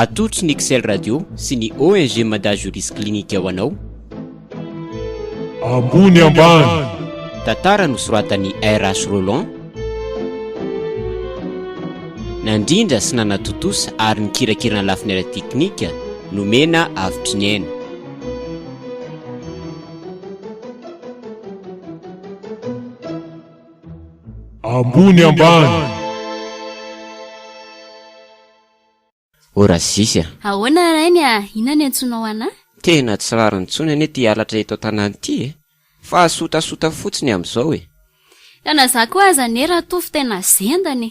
Atolotry ny Excel Radio sy ny ONG Mada Juris Clinique ho anao. Ambony ambany. Tantara nosoratan'i RH Roland. Nandrindra sy nanatontosa ary nikirakira ny lafiny ara-teknika nomena Avotriniaina. Ambony ambany. Ô Razisy a! Ahoana Rainy a! Inona ny antsoinao anah? Tena tsy rariny intsony anie ity halatra eto an-tanàna ity e! Fa sotasota fotsiny amin'izao e! Tena za koa aza anie Ratovo tena zendana e!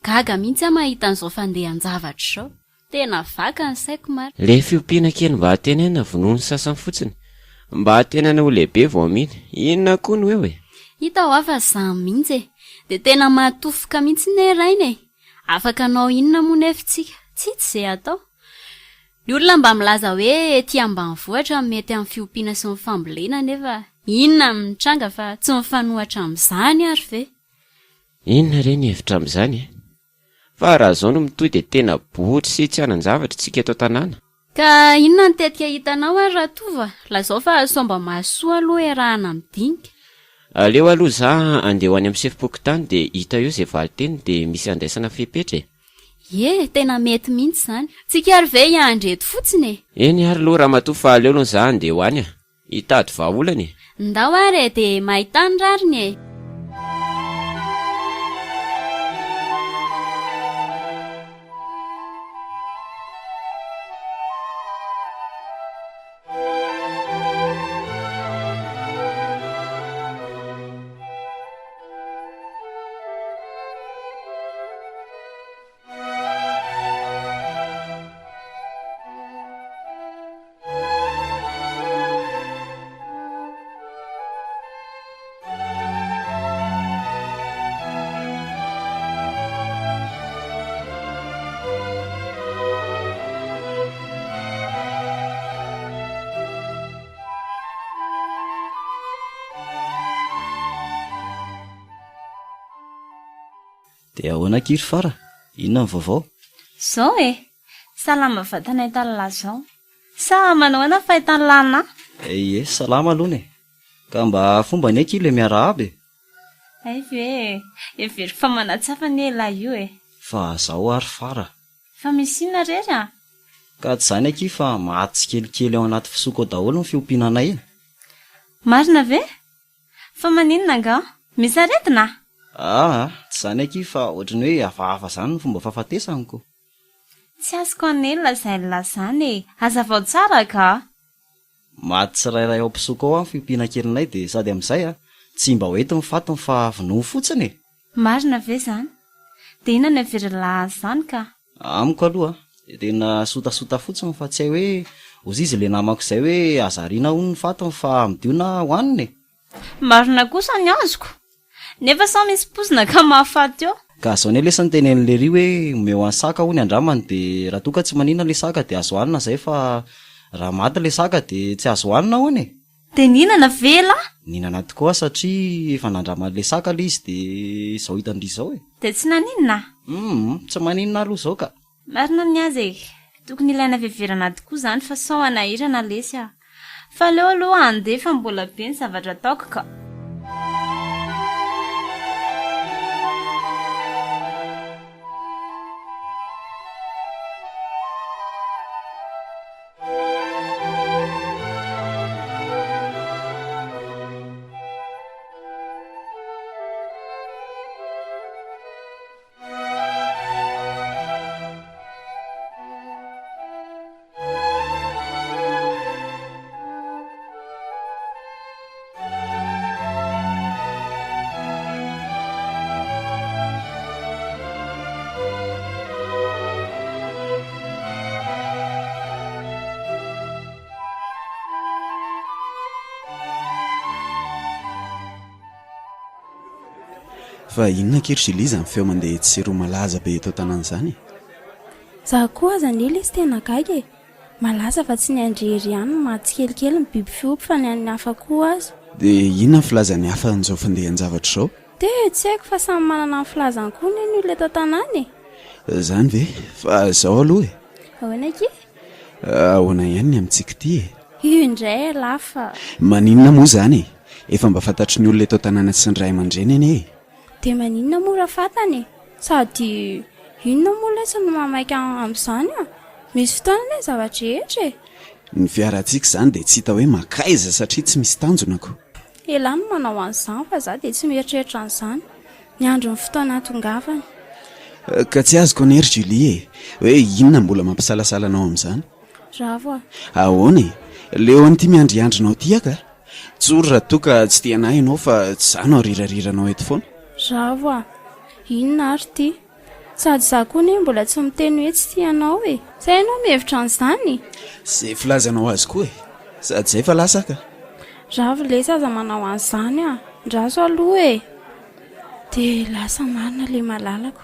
Gaga mihitsy aho mahita an'izao fandehan-javatra izao. Tena vaka ny saiko marina. Le fiompiana kely mba tenenina vonoin'ny sasany fotsiny. Mba tenana ho lehibe vao amidy. Inona koa no eo e? Hita hoa fa zany mihitsy e! Dia tena mahatofoka mihitsy ne Rainy e! Afaka hanao inona moa nefa tsika? Tsy hita izay hatao. Ny olona mba milaza hoe ety ambanivohitra no mety amin'ny fiompiana sy ny fambolena nefa inona no mitranga fa tsy mifanohatra amin'izany ary ve? Inona re ny hevitra amin'izany e? Fa raha izao no mitohy dia tena botry sy tsy hanan-javatra isika eto an-tanàna. Ka inona ny tetika hitanao ary Ratovo a? Lazao fa sao mba mahasoa aloha iarahana midinika. Aleo aloha za andeha ho any amin'ny sefom-pokontany dia hita eo izay valinteny dia misy andraisana fepetra e. Ie, tena mety mihitsy izany. Tsika ary ve hiandry eto fotsiny e? Eny ary aloha ramatoa fa aleo aloha za andeha ho any a. Hitady vahaolana e! Ndao ary e, dia mahità ny rariny e! Dia ahoana akia ry Fara? Inona ny vaovao? Zao e! Salama vatana hitan'lah zao. Sa manao ahoana ny fahitan'lah anah? Ie, salama alony e! Ka mba fomba anie akia le miarahaba e! Hay ve e! Heveriko fa manatsafa anie elah io e! Fa zao ary Fara. Fa misy inona re ry a? Ka tsy izany akia fa maty tsikelikely ao anaty fisoko ao daholo ny fiompiana anay e! Marina ve? Fa maninona angaha? Misy aretina? Aa, tsy izany akia fa ohatry ny hoe hafahafa izany ny fomba fahafatesany ko. Tsy azoko anie ny lazain'lah zany e! Hazavao tsara ka! Maty tsirairay ao mpisoko ao an fiompiana kelinay dia sady amin'izay an, tsy mba ho eto ny fatiny fa vonoiny fotsiny e! Marina ve zany? Dia inona no heverin'lah azy zany ka? Amiko aloha dia tena sotasota fotsiny fa tsy hay hoe ozizy le namako izay hoe aza ariana hono ny fatiny fa amidio na hohanina e! Marina kosa ny azoko! Nefa sao misy pozina ka mahafaty eo. Ka zao anie lesy ny tenenin'i lery hoe omeo an'i saka hono andramany de raha toa ka tsy maninona le saka de azo hanina zay fa raha maty le saka de tsy azo hanina hono e! De nihinana ve elah? Nihinana tokoa aho satria efa nandraman'le saka le izy de izao hitan-dry izao e! De tsy naninona? Humm tsy maninona aloha izao ka! Marina ny azy e! Tokony ilaina fiheverana tokoa izany fa sao hanahirana lesy ah! Fa aleo aloha handeha fa mbola be ny zavatra ataoko ka! Fa inona akia ry Julie izany feo mandeha etsy sy eroa malaza be eto an-tanàna izany e? Za koa aza anie lesy tena gaga e! Malaza fa tsy ny an-dry ihany no maty tsikelikely ny biby fiompy fa ny an'ny hafa koa aza. Dia inona ny filazan'ny hafa an'izao fandehan-javatra izao? Dia tsy haiko fa samy manana ny filazany koa anie ny olona eto an-tanàna e! Izany ve? Fa izao aloha e! Ahoana akia? Ahoana ihany ny amintsika ity e? Io indray elah fa. Maninona moa izany e? Efa mba fantatry ny olona eto an-tanàna sy ny ray aman-dreny anie e! Dia maninona moa raha fantany e? Sady inona moa lesy no mahamaika amin'izany an? Misy fotoana anie ny zava-drehetra e! Ny fiarantsika izany dia tsy hita hoe mankaiza satria tsy misy tanjona ko. Elah no manao an'izany fa za dia tsy mieritreritra an'izany. Miandry ny fotoana hahatongavany. Ka tsy azoko anie ry Julie e! Hoe inona mbola mampisalasala anao amin'izany? Ravo a! Ahoana e? Leo an'ity miandriandry anao ity aho ka! Tsory raha toa ka tsy tia an'ahy ianao fa tsy izaho no arirariranao eto foana. Ravo a! Inona ary ity? Sady izaho koa anie mbola tsy miteny hoe tsy tia anao e! Sa ianao mihevitra an'izany? Izay filazanao azy koa e! Sady izay fa lasa aho ka! Ravo lesy aza manao an'izany a! Ndraso aloha e! Dia lasa marina ilay malalako.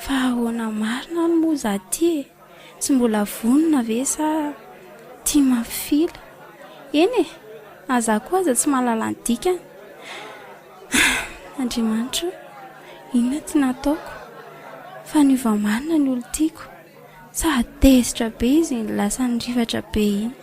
Fa ahoana marina ary moa izaho ity e? Tsy mbola vonona ve sa tia mampifila? Eny e! Na izaho koa aza tsy mahalala ny dikany. Andriamanitra o! Inona ity nataoko? Fa niova marina ny olon-tiako. Sady tezitra be izy iny lasa nirifatra be iny.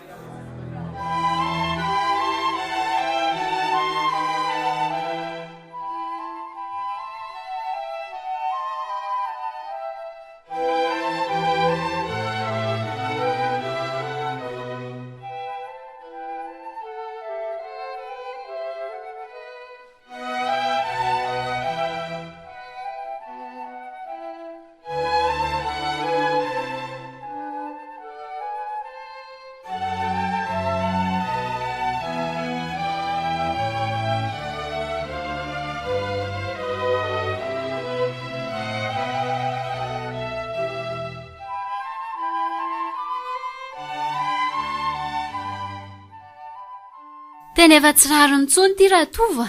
Tena efa tsy rariny intsony ity Ratovo a!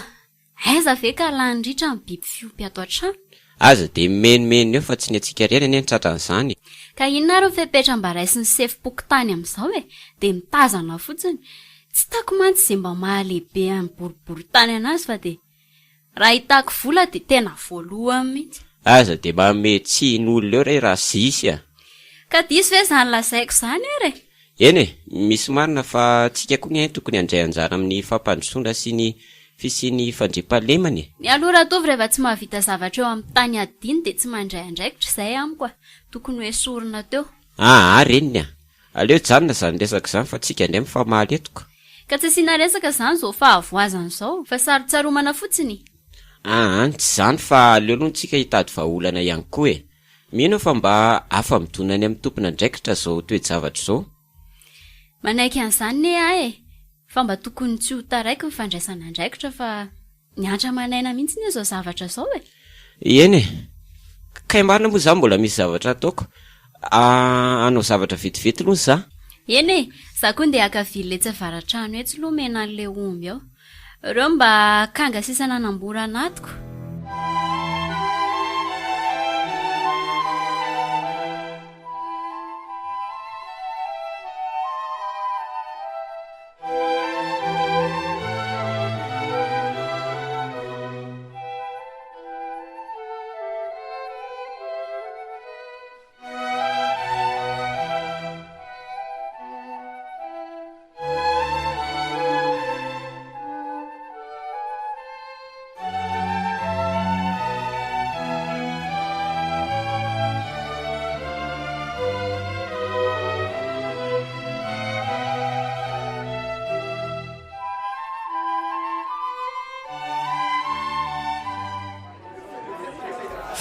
Aiza ve ka lany ritra ny biby fiompy ato an-trano? Aza dia mimenomenona eo fa tsy ny antsika irery anie no tratran'izany e! Ka inona ary ny fepetra mba raisin'ny sefom-pokontany amin'izao e? Dia mitazana fotsiny. Tsy hitako mantsy izay mba mahalehibe an'ny boriborintany an'azy fa dia raha hitaky vola dia tena voalohany mihitsy. Aza dia manome tsiny olona eo re raha zisy a! Ka diso ve izany lazaiko izany ary e? Eny e, misy marina fa tsika koa nge tokony handray anjara amin'ny fampandrosoana sy ny fisian'ny fandriampahalemana e. Ny aloha Ratovo rehefa tsy mahavita zavatra eo amin'ny tany adino dia tsy mandray andraikitra izay amiko a! Tokony ho esorina teo. Aa reniny a! Aleo hijanona izany resaka izany fa tsika indray mifamaly eto ka. Ka tsy asiana resaka izany izao fahavoazana izao fa sarotsaromana fotsiny. Aa tsy izany fa aleo aloha tsika hitady vahaolana ihany koa e! Mino aho fa mba afa-midona any amin'ny tompon'andraikitra izao toe-javatra izao. Manaiky an'izany ne aho e! Fa mba tokony tsy ho taraiky ny fandraisana andraikitra fa miantra aman'aina mihitsy ne izao zavatra izao e! Eny e! Kay marina moa za mbola misy zavatra ataoko. Hanao zavatra vetivety aloha za. Eny e! Za koa ndeha haka vily etsy avaratrano etsy aloha omena an'ilay omby ao. Reo mba akanga sisa nanambora anatiko.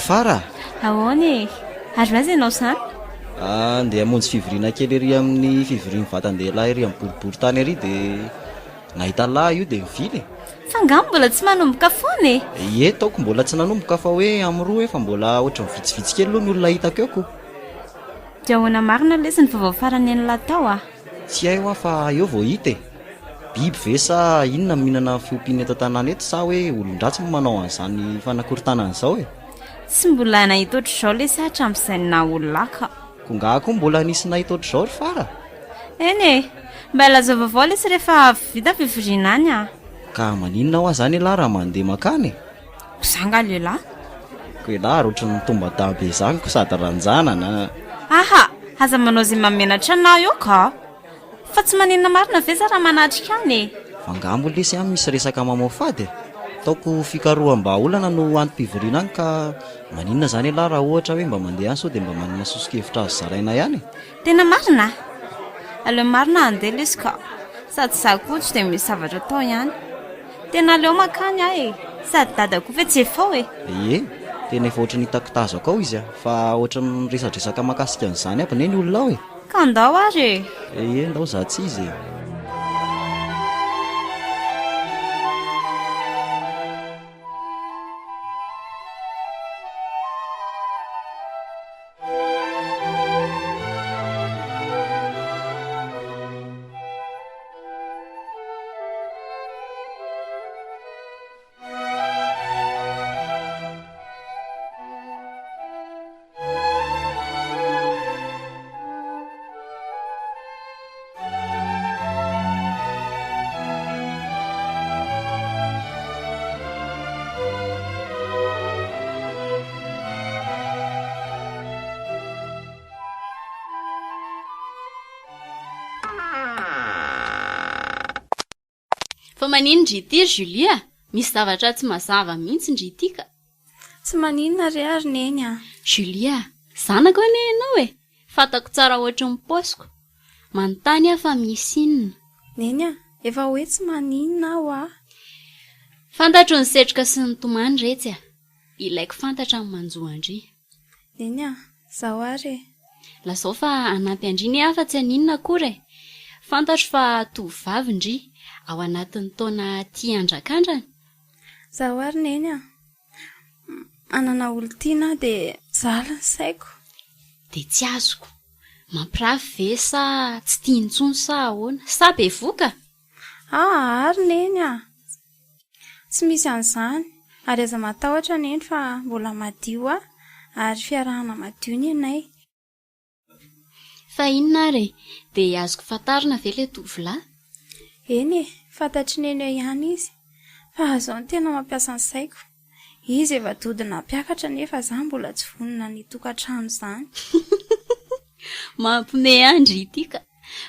Fara a! Ahoana e? Ary aiza ianao izany? Andeha hamonjy fivoriana kely ery amin'ny fivorian'ny vatan-dehilahy ery amin'ny boriborintany ery dia nahita lahy io dia nivily e! Fa angaha mbola tsy manomboka foana e? Ie, taoko mbola tsy nanomboka fa hoe amin'ny roa efa mbola ohatran'ny vitsivitsy kely aloha ny olona hitako eo ko! Dia ahoana marina lesy ny vaovao farany an'lah tao a? Tsy hay hoa fa eo vao hita e! Biby ve sa inona no mihinana ny fiompiana eto an-tanàna eto sa hoe olon-dratsy no manao an'izany fanakorontanana izao e? Tsy mbola nahita ohatr'izao lesy hatramin'izay naha olona ahy ka. Ko ngaha koa mbola nisy nahita ohatr'izao ry Fara? Eny e! Mba lazao vaovao lesy rehefa vita fivoriana any a! Ka maninona hoa zany elah raha mandeha makany e? Ko za nga lehilahy? Ko elah ary ohatran'ny mitomba-dahy be zany ko sady ranjanana a! Aha! Aza manao izay mahamenatra anah eo ka! Fa tsy maninona marina ve za raha manatrika any e? Fa angaha moa lesy an misy resaka mamoafady e? Ataoko fikaroham-bahaolana no antom-pivoriana any ka maninona izany ialahy raha ohatra hoe mba mandeha any sao dia mba manana soso-kevitra azo zaraina ihany e? Tena marina a! Aleo marina handeha lesy ka! Sady za koa tsy dia misy zavatra atao ihany. Tena aleo mankany aho e! Sady dada koa ve tsy efa ao e? Ie, tena efa ohatran'ny hitako tazako ao izy a! Fa ohatran'ny miresadresaka mahakasika an'izany aby anie ny olona ao e! Ka ndao ary e! Ie, ndao za tsy izy e! Fa maninona ndry ity ry Julie a? Misy zavatra tsy mazava mihitsy ndry ity ka. Tsy maninona re ary Neny a! Julie a! Zanako anie ianao e! Fantako tsara ohatry ny paosiko. Manontany aho fa misy inona? Neny a! Efa hoe tsy maninona aho a! Fantatro ny setroka sy ny tomany retsy a! Ilaiko fantatra ny manjo an-dry. Neny a! Zaho ary e! Lazao fa hanampy an-dry anie aho fa tsy haninona akory e! Fantatro fa tovovavy ndry, ao anatin'ny taona tia handrakandrana. Zaho ary Neny a! Manana olon-tiana aho dia mijaly ny saiko. Dia tsy azoko. Mampirafy ve sa tsy tia intsony sa ahoana? Sa bevoka? Aa ary Neny a! Tsy misy an'izany, ary aza matahotra Neny fa mbola madio aho ary fiarahana madio ny anay. Fa inona ary e? Dia azoko fantarina ve ilay tovolahy? Eny e, fantatr'i Neny eo ihany izy. Fa izao no tena mampiasa ny saiko. Izy efa dodona hampiakatra nefa za mbola tsy vonona ny hitokantrano izany. Mampime ahy ndry ity ka!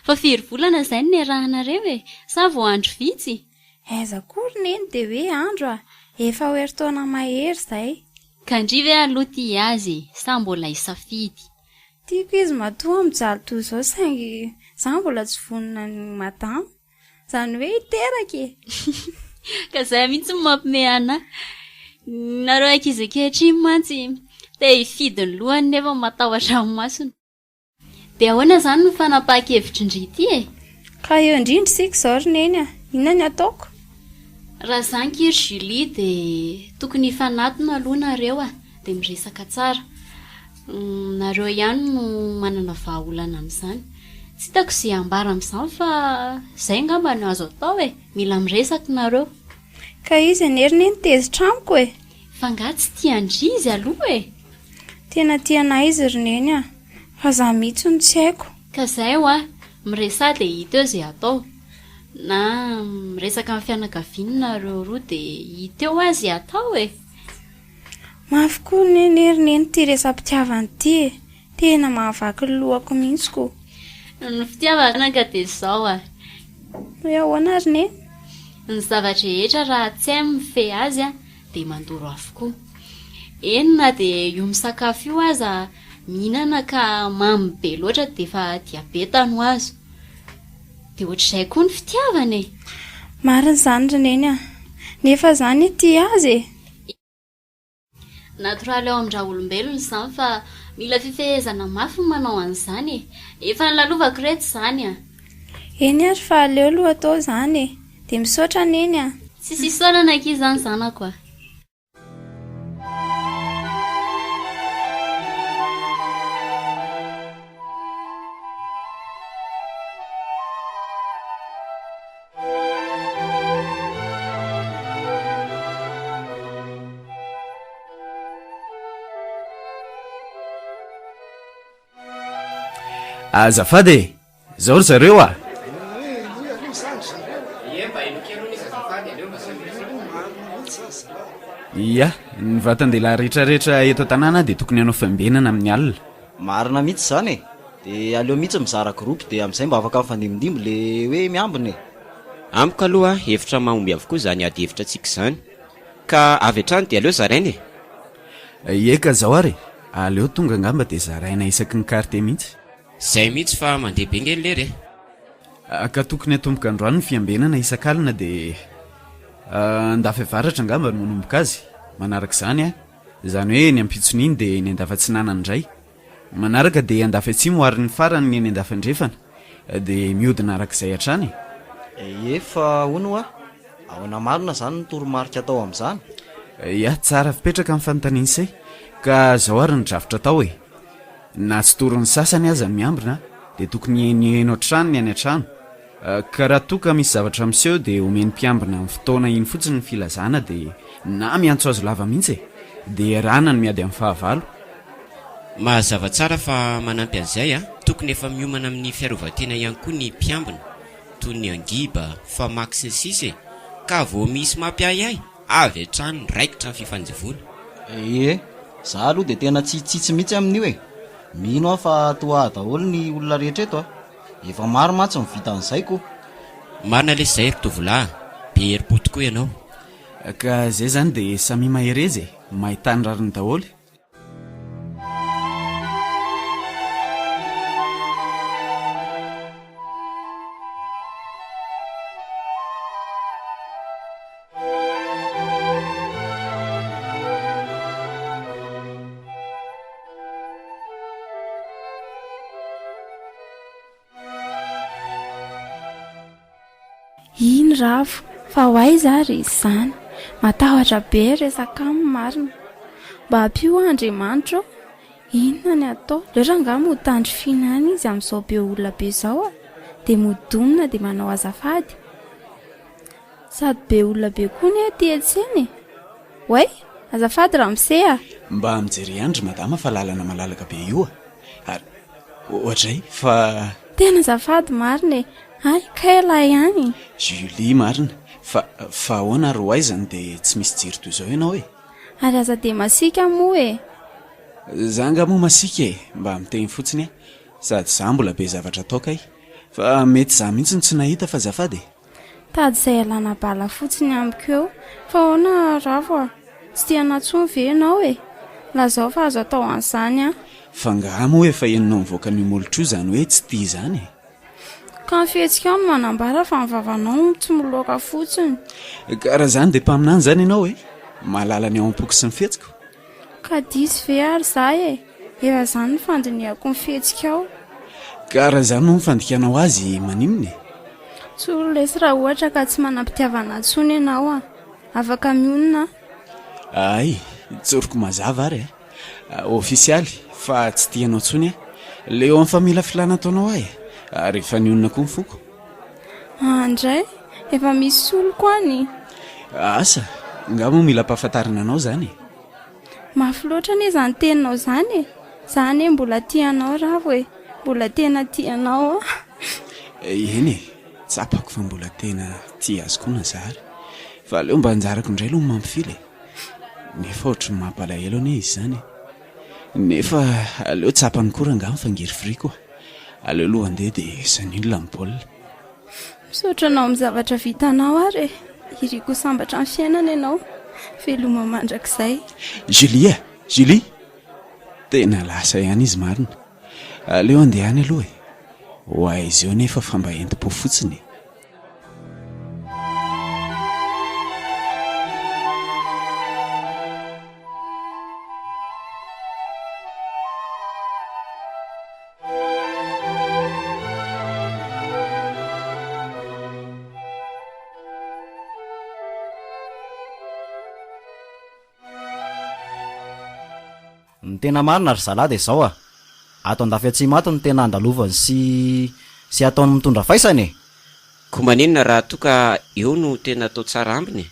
Fa firy volana izay no niarahanareo e? Sa vao andro vitsy? Aiza koa ry Neny dia hoe andro a! Efa ho herintaona mahery izay. Ka ndry ve aloha tia azy e? Sa mbola hisafidy? Tiako izy matoa mijaly toy izao saingy za mbola tsy vonona ny ho madama. Izany hoe hiteraka e! Ka izay mihitsy no mampime anà. Nareo ankizy ankehitriny mantsy te hifidy ny lohany nefa matahotra ny masony. Dia ahoana izany ny fanapahan-kevitry ndry ity e? Ka eo indrindra isika izao ry Neny a! Inona ny ataoko? Raha izany ki ry Julie dia tokony hifanatona aloha nareo a! Dia miresaka tsara. Nareo ihany no manana vahaolana amin'izany. Tsy hitako izay ambara amin'izany fa izay angamba no azo atao e! Mila miresaka nareo. Ka izy anie ry Neny tezitra amiko e! Fa angaha tsy tia an-dry izy aloha e? Tena tia anah izy ry Neny a! Fa za mihitsy no tsy haiko. Ka zay hoa, miresaha dia hita eo izay atao. Na miresaka amin'ny fianakaviany nareo roa dia hita eo hoa izay atao e! Mafy koa anie ry Neny ity resa-pitiavana ity e! Tena mahavaky ny lohako mihitsy ko! Ny fitiavana ka dia izao a! Hoe ahoana ry Neny? Ny zava-drehetra raha tsy hay mifehy azy dia mandoro avokoa. Eny na dia io misakafo io aza mihinana ka mamy be loatra dia efa diabeta no azo. Dia ohatr'izay koa ny fitiavana e! Marina izany ry Neny a! Nefa za anie tia azy e! Natoraly ao amin-dRaolombelona izany fa mila fifehezana mafy ny manao an'izany e! Efa nolalovako reto izany a! Eny ary fa aleo aloha atao izany e! Dia misaotra Neny a! Tsisy isaorana akia izany zanako a! Azafady e! Zao ry zareo a! Ia, ny vatan-dehilahy rehetrarehetra eto an-tanàna dia tokony hanao fiambenana amin'ny alina. Marina mihitsy izany e! De aleo mihitsy mizara groupe de amin'izay mba afaka mifandimbindimby le hoe miambina e. Amiko aloha hevitra mahomby avokoa izany ady hevitra tsika izany. Ka avy hatrany dia aleo zaraina e. Ie ka zao ary e, aleo tonga angamba dia zaraina isaky ny quartier mihitsy. Zay mihitsy fa mandeha be nge lery e. Ka tokony atomboka androany ny fiambenana isak'alina dia Andafy avaratra angamba no manomboka azy, manaraka izany an, izany hoe ny ampitson'iny dia eny Andafatsinanana indray, manaraka dia Andafy atsimo ary ny farany ny eny Andafy andrefana, dia mihodina araka izay hatrany e. Ie fa hono hoa, ahoana marina izany ny toromarika atao amin'izany? Ia, tsara fipetraka ny fanontanian'ise, ka izao ary ny drafitra atao e. Na tsy toron'ny sasany aza ny miambina dia tokony henoheno hatrany ny any an-trano. Ka raha toa ka misy zavatra miseho dia omen'ny mpiambina amin'ny fotoana iny fotsiny ny filazana dia na miantso azy lava mihitsy e! Dia iarahana ny miady amin'ny fahavalo. Mazava tsara fa manampy an'izay a! Tokony efa miomana amin'ny fiarovan-tena ihany koa ny mpiambina, toy ny angiba, famaky sy ny sisa e! Ka vao misy mampiahiahy, avy hatrany raikitra ny fifanjevoana. Ee, za aloha dia tena tsy hitsitsy mihitsy amin'io e! Mino aho fa toa ahy daholo ny olona rehetra eto a! Efa maro mantsy ny vita an'izay ko! Marina lesy zay ry tovolahy a! Be herim-po tokoa ianao. Ka zay zany dia samia mahereza e! Mahità ny rariny daholo. Iny Ravo, fa ho aiza ary izy izany? Matahotra be resaka aminy marina. Mba ampio aho Andriamanitra ô! Inona ny atao? Leo rangahy mody tandrifina any izy amin'izao be olona be izao a! Dia mody domina dia manao azafady. Sady be olona be koa anie aty an-tsena e! Oay! Azafady ramose a! Mba mijery ihany ry madama fa lalana malalaka be io a! Ary oadray fa. Tena azafady marina e! Hay kay lahy ihany! Julie marina! Fa fa ahoana ary ho aiza no dia tsy misy jiro toy izao ianao e? Ary aza dia masiaka moa e! Za angaha moa masiaka e! Mba miteny fotsiny aho. Sady za mbola be zavatra atao kay. Fa mety za mihitsy no tsy nahita fa azafady e! Tady izay alana bala fotsiny amiko eo. Fa ahoana Ravo a? Tsy tia anah tsony ve ianao e? Lazao fa azo atao an'izany an! Fa angaha moa efa henonao mivoaka an'io molotra io izany hoe tsy tia izany e? Ka ny fihetsikao no manambara fa ny vavanao no tsy miloaka fotsiny. Ka raha izany dia mpaminany izany ianao e? Mahalala ny ao am-poko sy ny fihetsiko? Ka diso ve ary za e? Efa izany no fandinihako ny fihetsikao. Ka raha izany moa ny fandikanao azy maninona e? Tsory lesy raha ohatra ka tsy manam-pitiavana intsony ianao a! Afaka mionona aho. Hay, tsoriko mazava ary a! Ofisialy fa tsy tia anao intsony aho. Leo amin'ny familafilana ataonao ahy e! Ary efa nionona koa ny foko. Andray, efa misy soloko any. Asa, nga moa mila ampahafantarina anao izany e? Mafy loatra anie izany teninao izany e! Za anie mbola tia anao Ravo e! Mbola tena tia anao aho. Eny e, tsapako fa mbola tena tia azy koa Nazary. Fa aleo mba anjarako indray aloha ny mampifila e! Nefa ohatry ny mampalahelo anie izy izany e! Nefa aleo tsapany koa rangaha ny fangirifiriako a! Aleo aloha handeha dia s'annule ny baolina. Misaotra anao amin'ny zavatra vitanao ary e! Iriko ho sambatra amin'ny fiainana ianao. Veloma mandrakizay. Julie a! Julie! Tena lasa ihany izy marina. Aleo handeha any aloha e! Ho aiza eo nefa fa mba entim-po fotsiny e! Ny tena marina ry zalahy dia izao a! Ato andafy atsimo ato no tena andalovany sy sy ataony mitondra faisana e! Ko maninona raha toa ka eo no tena atao tsara ambiny e?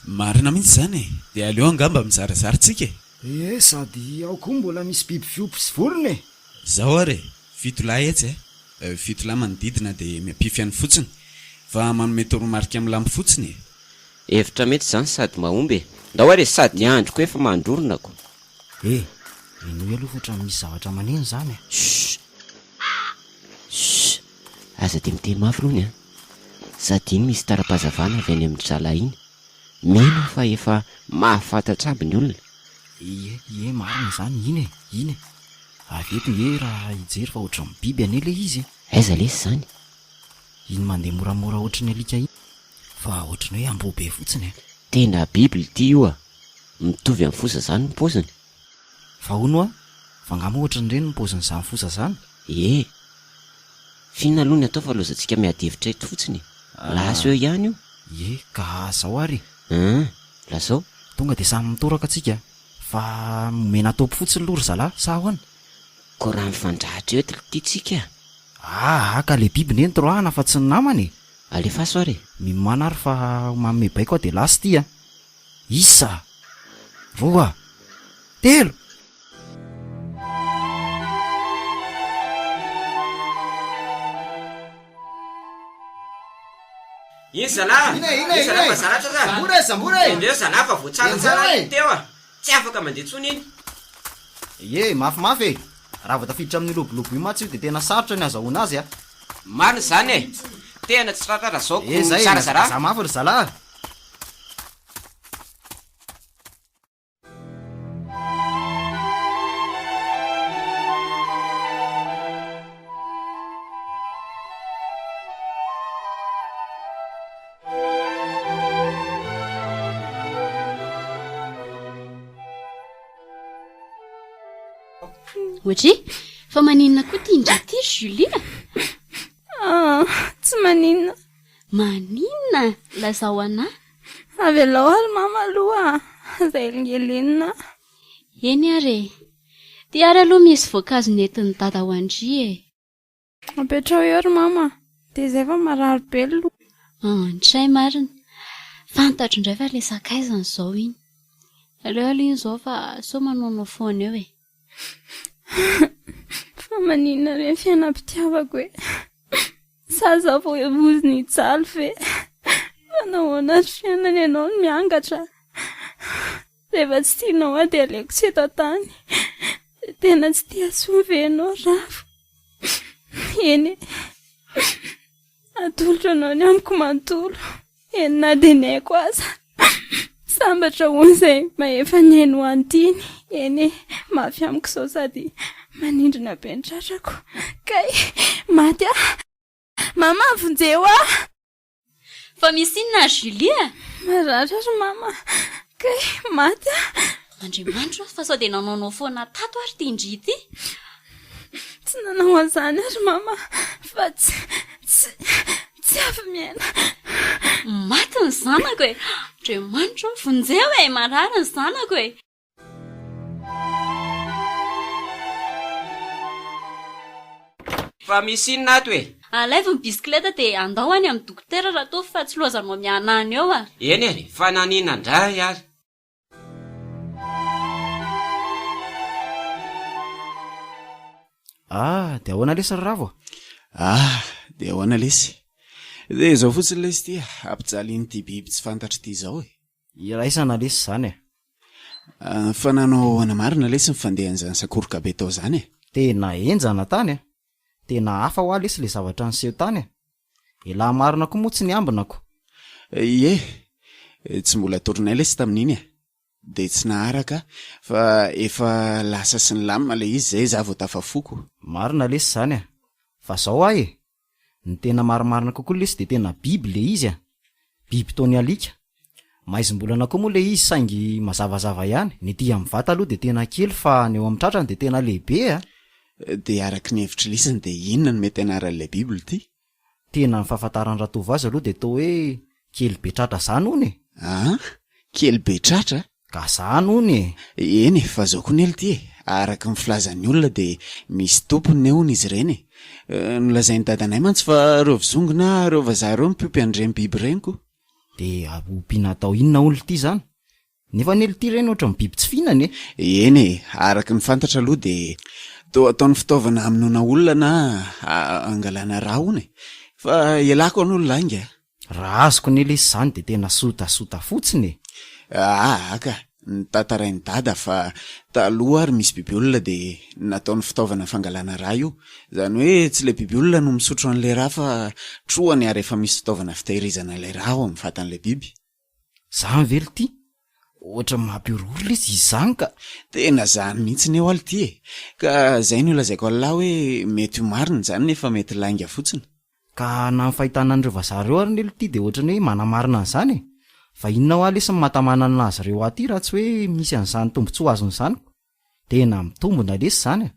Marina mihitsy izany e! Dia aleo angamba mizarazara tsika e! Ee, sady ao koa mbola misy biby fiompy sy vorona e! Zao ary e! Fitolahy etsy e! Fitolahy manodidina dia miampify any fotsiny fa manome toromarika milambo fotsiny e! Hevitra mety izany sady mahomby e! Ndao ary e! Sady ny andro koa efa mandrorona ko! E! Henoy aloha fa ohatran'ny misy zavatra maneno izany e! Chut! Aza dia miteny mafy rony a! Sady iny misy tara-pahazavana avy any amin-dry zalahy iny. Mino aho fa efa mahafantatra aby ny olona. Ie, ie, marina izany, iny e, iny e. Avy eto nge raha hijery fa ohatran'ny biby anie ilay izy e. Aiza lesy izany? Iny mandeha moramora ohatry ny alika iny, fa ohatry ny hoe amboa be fotsiny e. Tena biby lty io a! Mitovy amin'ny foza izany ny paoziny. Fa hono hoa, fa nga moa ohatran'ireny ny paozin'izany foza zany? Ee. F'inona aloha ny atao fa lozantsika miady hevitra eto fotsiny e. Lasa eo ihany io. Ie, ka zao ary e. Hum, lazao. Tonga dia samy mitoraka tsika, fa omena atopy fotsiny aloha ry zalahy, sa ahoana? Ko raha mifandrahatra eto lty tsika. Aa, ka le biby ne no toroahana fa tsy ny namana e. Alefaso ary e. Miomàna ary fa manome baiko aho dia lasa ity a. Isa! Roa! Telo! Iny zalahy! Ina e, ina e, Iny zalahy ina e! fa zatra za! Sambory e, sambory e! Endreo zalahy fa voatsara Enjeo tsara e! teo a! Tsy afaka mandeha intsony iny! Ie, mafimafy e! Raha vao tafiditra amin'io lobolobo io mantsy io dia tena sarotra ny azahoana azy a! Marina izany e! Tena tsy tratra raha zao ko E, zay e, zarazara! mihazakazaha mafy ry zalahy a! Ohatry, fa maninona koa ity indray ity ry Julie a? Ah, tsy maninona. Maninona? Lazao anah. Avelao ary mama aloha a! Aza elingelenina. Eny ary e! Ty ary aloha misy voankazo nentin'i dada ho an-dry e! Apetraho eo ry mama a! Dia izay fa marary be ny loha. Antray marina! Fantatro indray fa ilay sakaizany izao iny. Aleo aloha iny izao fa sao manaonao foana eo e! Fa maninona re ny fiainam-pitiavako e? Sa za vao hevoziny hijaly ve? Fa nahoana ry fiainana ianao no miangatra? Rehefa tsy tianao aho dia aleoko tsy eto an-tany. Tena tsy tia ahy intsony ve ianao ry Ravo? Eny e, atolotro anao ny amiko manontolo. Eny na dia ny aiko aza. Sambatra hono izay mahefa ny ainy ho an'ny tiany. Eny e, mafy amiko izao sady manindrona be ny tratrako. Kay, maty aho. Mama, vonjeo aho! Fa misy inona ry Julie a? Marary aho ry mama. Kay, maty aho. Andriamanitro a, fa sao dia nanaonao foana tato ary ity ndry ity? Tsy nanao an'izany aho ry mama fa tsy, tsy, tsy afa-miaina. Maty ny zanako e! Andriamanitro ô, vonjeo e! Marary ny zanako e! Fa misy inona ato e? Alaivo ny bisikileta dia andao any amin'ny dokotera Ratovo fa tsy lozanao mihanahana eo a! Eny e, fa naninona indray ary? Ah, dia ahoana lesy ry Ravo a? Ah, dia ahoana lesy? Dia izao fotsiny lesy ity a, ampijalian'ity biby tsy fantatro ity izao e. Iraisana lesy izany e. Ah, fa nanao ahoana marina lesy ny fandehan'izany sakoroka be tao izany e? Tena henjana tany a! Tena hafa hoa lesy ilay zavatra niseho tany e! Elah marina koa moa tsy niambina ko. Ie, tsy mbola torinay lesy tamin'iny e. Dia tsy naharaka fa efa lasa sy nilamina ilay izy zay za vao tafafoko. Marina lesy izany a! Fa zao hoa e! Ny tena marimarina kokoa lesy dia tena biby le izy a! Biby toa ny alika. Maizim-bolana koa moa le izy saingy mazavazava ihany, ny ety amin'ny vata aloha dia tena kely fa ny eo amin'ny tratrany dia tena lehibe a! Dia araka ny hevitr'i lisany dia inona no mety anaran'ilay biby lty? Tena ny fahafantaran'i Ratovo azy aloha dia toa hoe kely be tratra zany hono e! An! Kely be tratra? Ka zany hono e! Eny e, fa zao koa nely ty e, araka ny filazan'ny olona dia misy tompony ne hono izy ireny e! Nolazain'i dadanay mantsy fa ireo vizongo na ireo vazaha ireo mpiompy an'ireny biby ireny ko! Dia ompiana atao inona hono lty zany? Nefa anie lty ireny ohatran'ny biby tsy fihinana e! Eny e, araka ny fantatra aloha dia toa ataony fitaovana hamonoana olona na hangalana rà hono e! Fa ialako aloha ny lainga a! Raha azoko anie lesy izany dia tena sotasota fotsiny e! Aa ka! Notantarain'i Dada fa taloha ary misy bibiolona dia nataony fitaovana fangalana rà io. Izany hoe tsy ilay bibiolona no misotro an'ilay rà fa trohany ary efa misy fitaovana fitahirizana ilay rà ao amin'ny vatan'ilay biby. Zany ve lty? Ohatran'ny mampihorohoro lesy izy zany ka! Tena zany mihitsy ne hoa lty e! Ka zay no ilazaiko an'lah hoe mety ho marina izany nefa mety lainga fotsiny. Ka na ny fahitana an'ireo vazaha ireo ary ne lty dia ohatran'ny hoe manamarina an'izany e! Fa inona hoa lesy ny mahatamana an'azy ireo aty raha tsy hoe misy an'izany tombotsoa azony izany? Tena mitombina lesy izany e!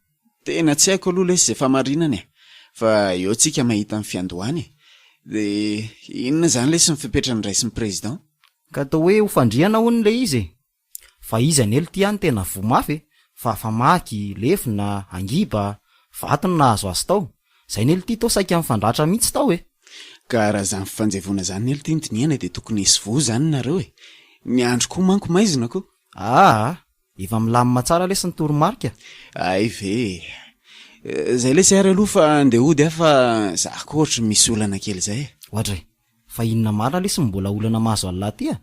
Tena tsy haiko aloha lesy izay fahamarinana e! Fa eo tsika mahita ny fiandohany e! Dia inona izany lesy ny fepetra noraisin'ny président? Ka atao hoe ho fandrihana hono ilay izy e! Fa izy anie lty an tena voa mafy e! Fa famaky, lefona, angiba, vato no nahazo azy tao. Zay anie lty toa saika nifandratra mihitsy tao e! Ka raha izany fifanjevoana izany anie lty no dinihana dia tokony hisy voa izany nareo e! Ny andro koa manko maizina ko! Aa! Efa milamina tsara lesy ny toromarika. Hay ve e! Zay lesy ary aloha fa andeha hody aho fa za koa ohatry ny misy olana kely zay e! Oadray! Fa inona marina lesy no mbola olana mahazo an'lah ty a?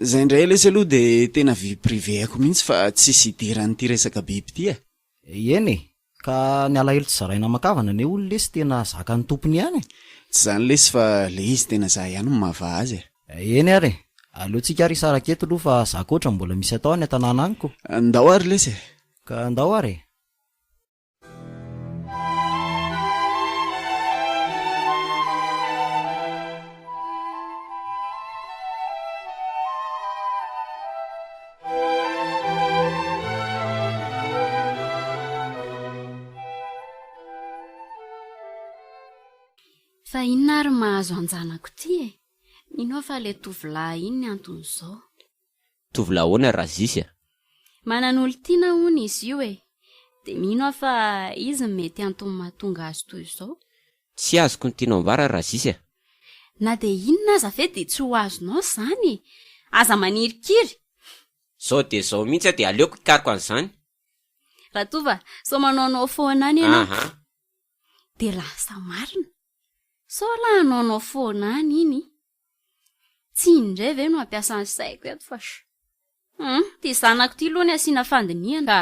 Zay indray lesy aloha de tena vie privée ako mihitsy fa tsisy idiran'ity resaka biby ity e! Eny e! Ka ny alahelo tsy zaraina aman-kavana anie hono lesy tena zakan'ny tompony ihany e! Tsy zany lesy fa le izy tena za ihany no mahavaha azy e! Eny ary e! Aleontsika ary hisaraka eto aloha fa za koa ohatran'ny mbola misy atao any an-tanàna any ko! Ndao ary lesy e! Ka ndao ary e! Fa inona ary mahazo an-janako ity e? Mino aho fa ilay tovolahy iny ny anton'izao. Tovolahy ahoana Razisy a? Manan'olon-tiana hono izy io e! Dia mino aho fa izy no mety antony mahatonga azy toy izao. Tsy azoko ny tianao ambara Razisy a! Na dia inona aza ve dia tsy ho azonao izany e! Aza manirikiry! Zao dia zao mihitsy aho dia aleoko hikaroka an'izany. Ratovo a! Sao manaonao foana any ianao. Aha. Dia lasa marina. Sao lahy hanaonao foana any iny. Tsy iny indray ve no hampiasa ny saiko eto fa sh. Hum, ity zanako ity aloha ny asiana fandinihana ka.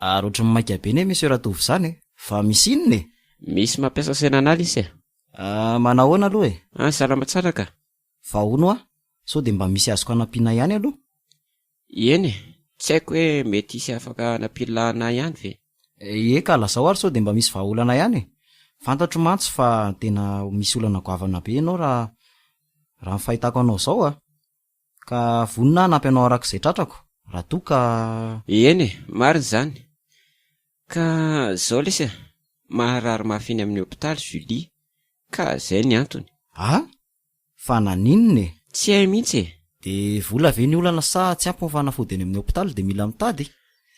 Ary ohatry ny maika be anie Monsieur Ratovo izany e! Fa misy inona e? Misy mampiasa saina an'ala izy e! Ah, manahoana aloha e? Ah, salama tsara ka! Fa hono hoa, sao dia mba misy azoko hanampiana ihany aloha? Eny e, tsy haiko hoe mety hisy afaka hanampiana anah ihany ve? Ie ka, lazao ary sao dia mba misy vahaolana ihany e! Fantatro mantsy fa tena misy olana goavana be ianao raha raha ny fahitako anao izao a! Ka vonona aho hanampy anao araka izay tratrako raha toa ka. Eny e, marina izany. Ka izao lesy a, maharary mafy eny amin'ny hopitaly Julie, ka izay ny antony. A! Fa naninona e? Tsy hay mihitsy e! De vola ve ny olana sa tsy ampy ny fanafody eny amin'ny hopitaly de mila mitady?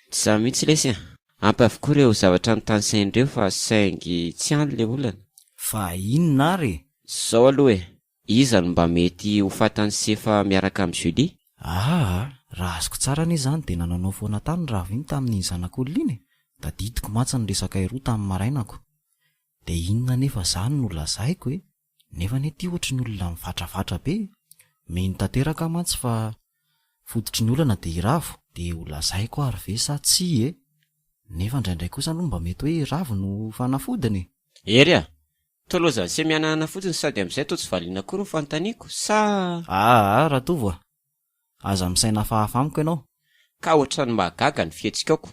Tsy za mihitsy lesy a! Ampy avokoa ireo zavatra notanisainy ireo fa saingy tsy any le olana. Fa inona ary e? Zao aloha e! Iza no mba mety ho fatan'i Sefa miaraka amin'i Julie? Aa! Raha azoko tsara anie izany dia nanaonao foana tany Ravo iny tamin'iny zanak'olona iny e! Tadidiko mantsy ny resakay roa tamin'ny marainako. Dia inona anefa izany no lazaiko e? Nefa anie ty ohatry ny olona mivatravatra be e! Mino tanteraka aho mantsy fa fototry ny olana dia i Ravo, dia ho lazaiko ary ve sa tsia e? Nefa indraindray kosa aloha mba mety hoe i Ravo no fanafodiny e! Hery a! Toa lozan'i se mihanahana fotsiny sady amin'izay toa tsy valiana akory ny fanontaniako, sa. Aa Ratovo a! Aza misaina hafahafa amiko ianao. Ka ohatran'ny mahagaga ny fihetsikao ko.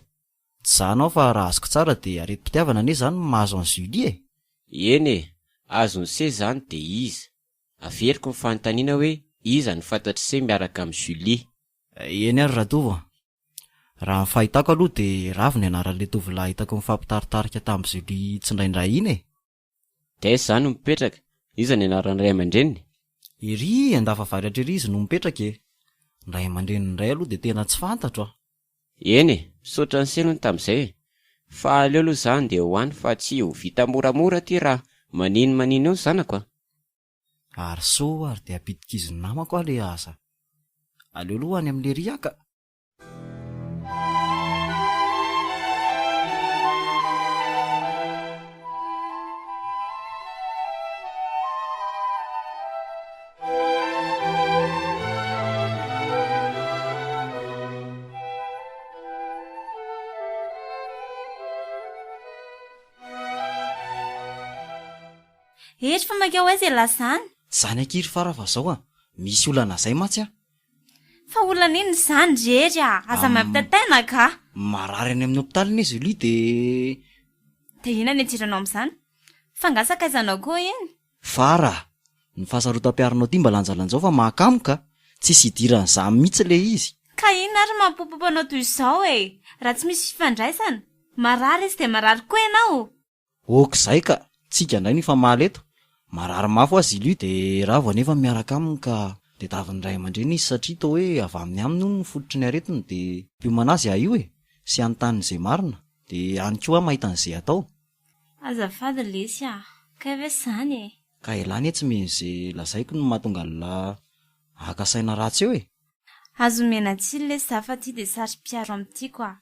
Tsy zany aho fa raha azoko tsara dia aretim-pitiavana anie izany no mahazo an'i Julie e! Eny e! Azon'i se izany dia iza? Averiko ny fanontaniana hoe iza no fantatr'i se miaraka amin'i Julie? Eny ary Ratovo a! Raha ny fahitako aloha dia Ravo ny anaran'ilay tovolahy hitako nifampitaritarika tamin'i Julie tsindraindray iny e! Dia aiza izany no mipetraka? Iza ny anaran'ny ray aman-dreniny? Ery Andafavaratra ery izy no mipetraka e! Ny ray aman-dreniny indray aloha dia tena tsy fantatro a! Eny e! Misaotra an'i Seny hono tamin'izay e! Fa aleo aloha za andeha ho any fa tsy ho vita moramora aty raha manino manino eo ny zanako a! Ary soa ary dia ampidi-kizin'ny namako aho le aza. Aleo aloha any amin'i Lery aho ka! Hery fa mankao aiza ialahy izany? Zany akia ry Fara fa zao a! Misy olana zay mantsy a! Fa olana inona izany ry Hery a! Aza mampitaintaina ka! Marary any amin'ny hopitaly anie Julie de. Dia inona ny hidiranao amin'izany? Fa angaha sakaizanao koa iny? Fara a! Ny fahasarotam-piaronao ity mba lanjalanjao fa mahakamo ka! Tsisy idiran'izany mihitsy ilay izy. Ka inona ary mampipopopo anao toy izao e! Raha tsy misy fifandraisana? Marary izy dia marary koa ianao? Ok izay ka! Tsika indray no hifamaly eto. Marary mafy hoa Zily io dia Ravo anefa miaraka aminy ka tediavin'ny ray aman-dreny izy satria toa hoe avy aminy aminy hono ny fototry ny aretiny dia mpiomana azy aho io e! Sy hanontany izay marina dia any koa aho mahita an'izay atao. Azafady lesy a! Kay ve zany e? Ka elah anie tsy mino ze lazaiko no mahatonga an'lah haka saina ratsy eo e! Aza omena tsiny lesy za fa ty de saro-piaro amin'ny tiako a!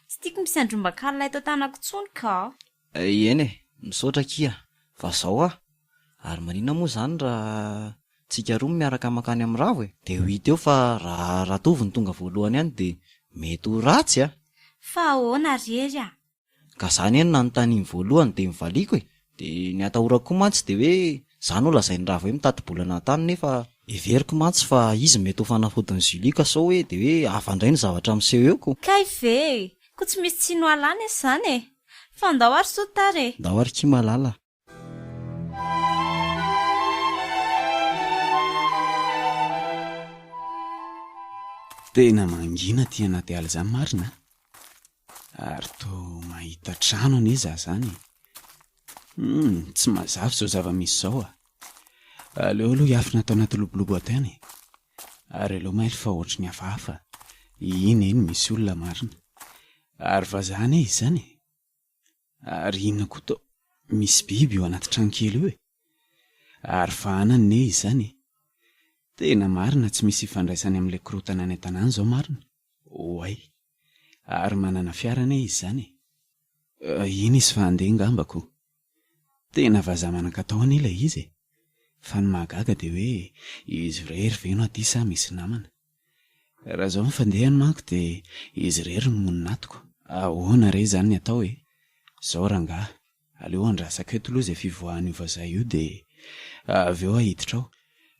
Tsy tiako misy andrombaka alina eto an-tanako tsony ka! Eny e! Misaotra akia! Fa zao ah! Ary maninona moa zany raha tsika roa no miaraka mankany amin'i Ravo e? De ho hita eo fa raha Ratovo no tonga voalohany any de mety ho ratsy a! Fa ahoana ry Hery a! Ka za anie no nanontaniany voalohany de nivaliako e! De ny atahorako koa mantsy de hoe za no lazain'i Ravo hoe mitati-bolana tany nefa heveriko mantsy fa izy mety ho fanafodin'i Julie ka sao hoe de hoe hafa indray ny zavatra miseho eo ko! Kay ve e! Ko tsy misy tsiny ho alana izy zany e! Fa ndao ary soa tara e! Ndao ary kia malala. Tena mangina aty anaty ala izany marina a! Ary toa mahita trano anie za zany e! Humm, tsy mazava izao zava-misy izao a! Aleo aloha hiafina ato anaty lobolobo ato ihany e! Ary aleo mailo fa ohatry ny hafahafa, iny eny misy olona marina. Ary vazaha anie izy izany e! Ary inona koa toa misy biby io anaty trano kely io e! Ary fahanany ne izy izany e! Tena marina tsy misy ifandraisany amin'ilay korontana any an-tanàna izao marina! Oay! Ary manana fiara anie izy izany e! Iny izy fa handeha ngamba ko! Tena vazaha manan-katao anie ilay izy e! Fa ny mahagaga dia hoe izy irery ve no aty sa misy namana? Raha izao ny fandehany manko dia izy irery no monina ato ko! Ahoana re izany ny atao e? Izao rangahy, aleo andrasako eto aloha izay fivoahan'io vazaha io dia avy eo ahiditra ao.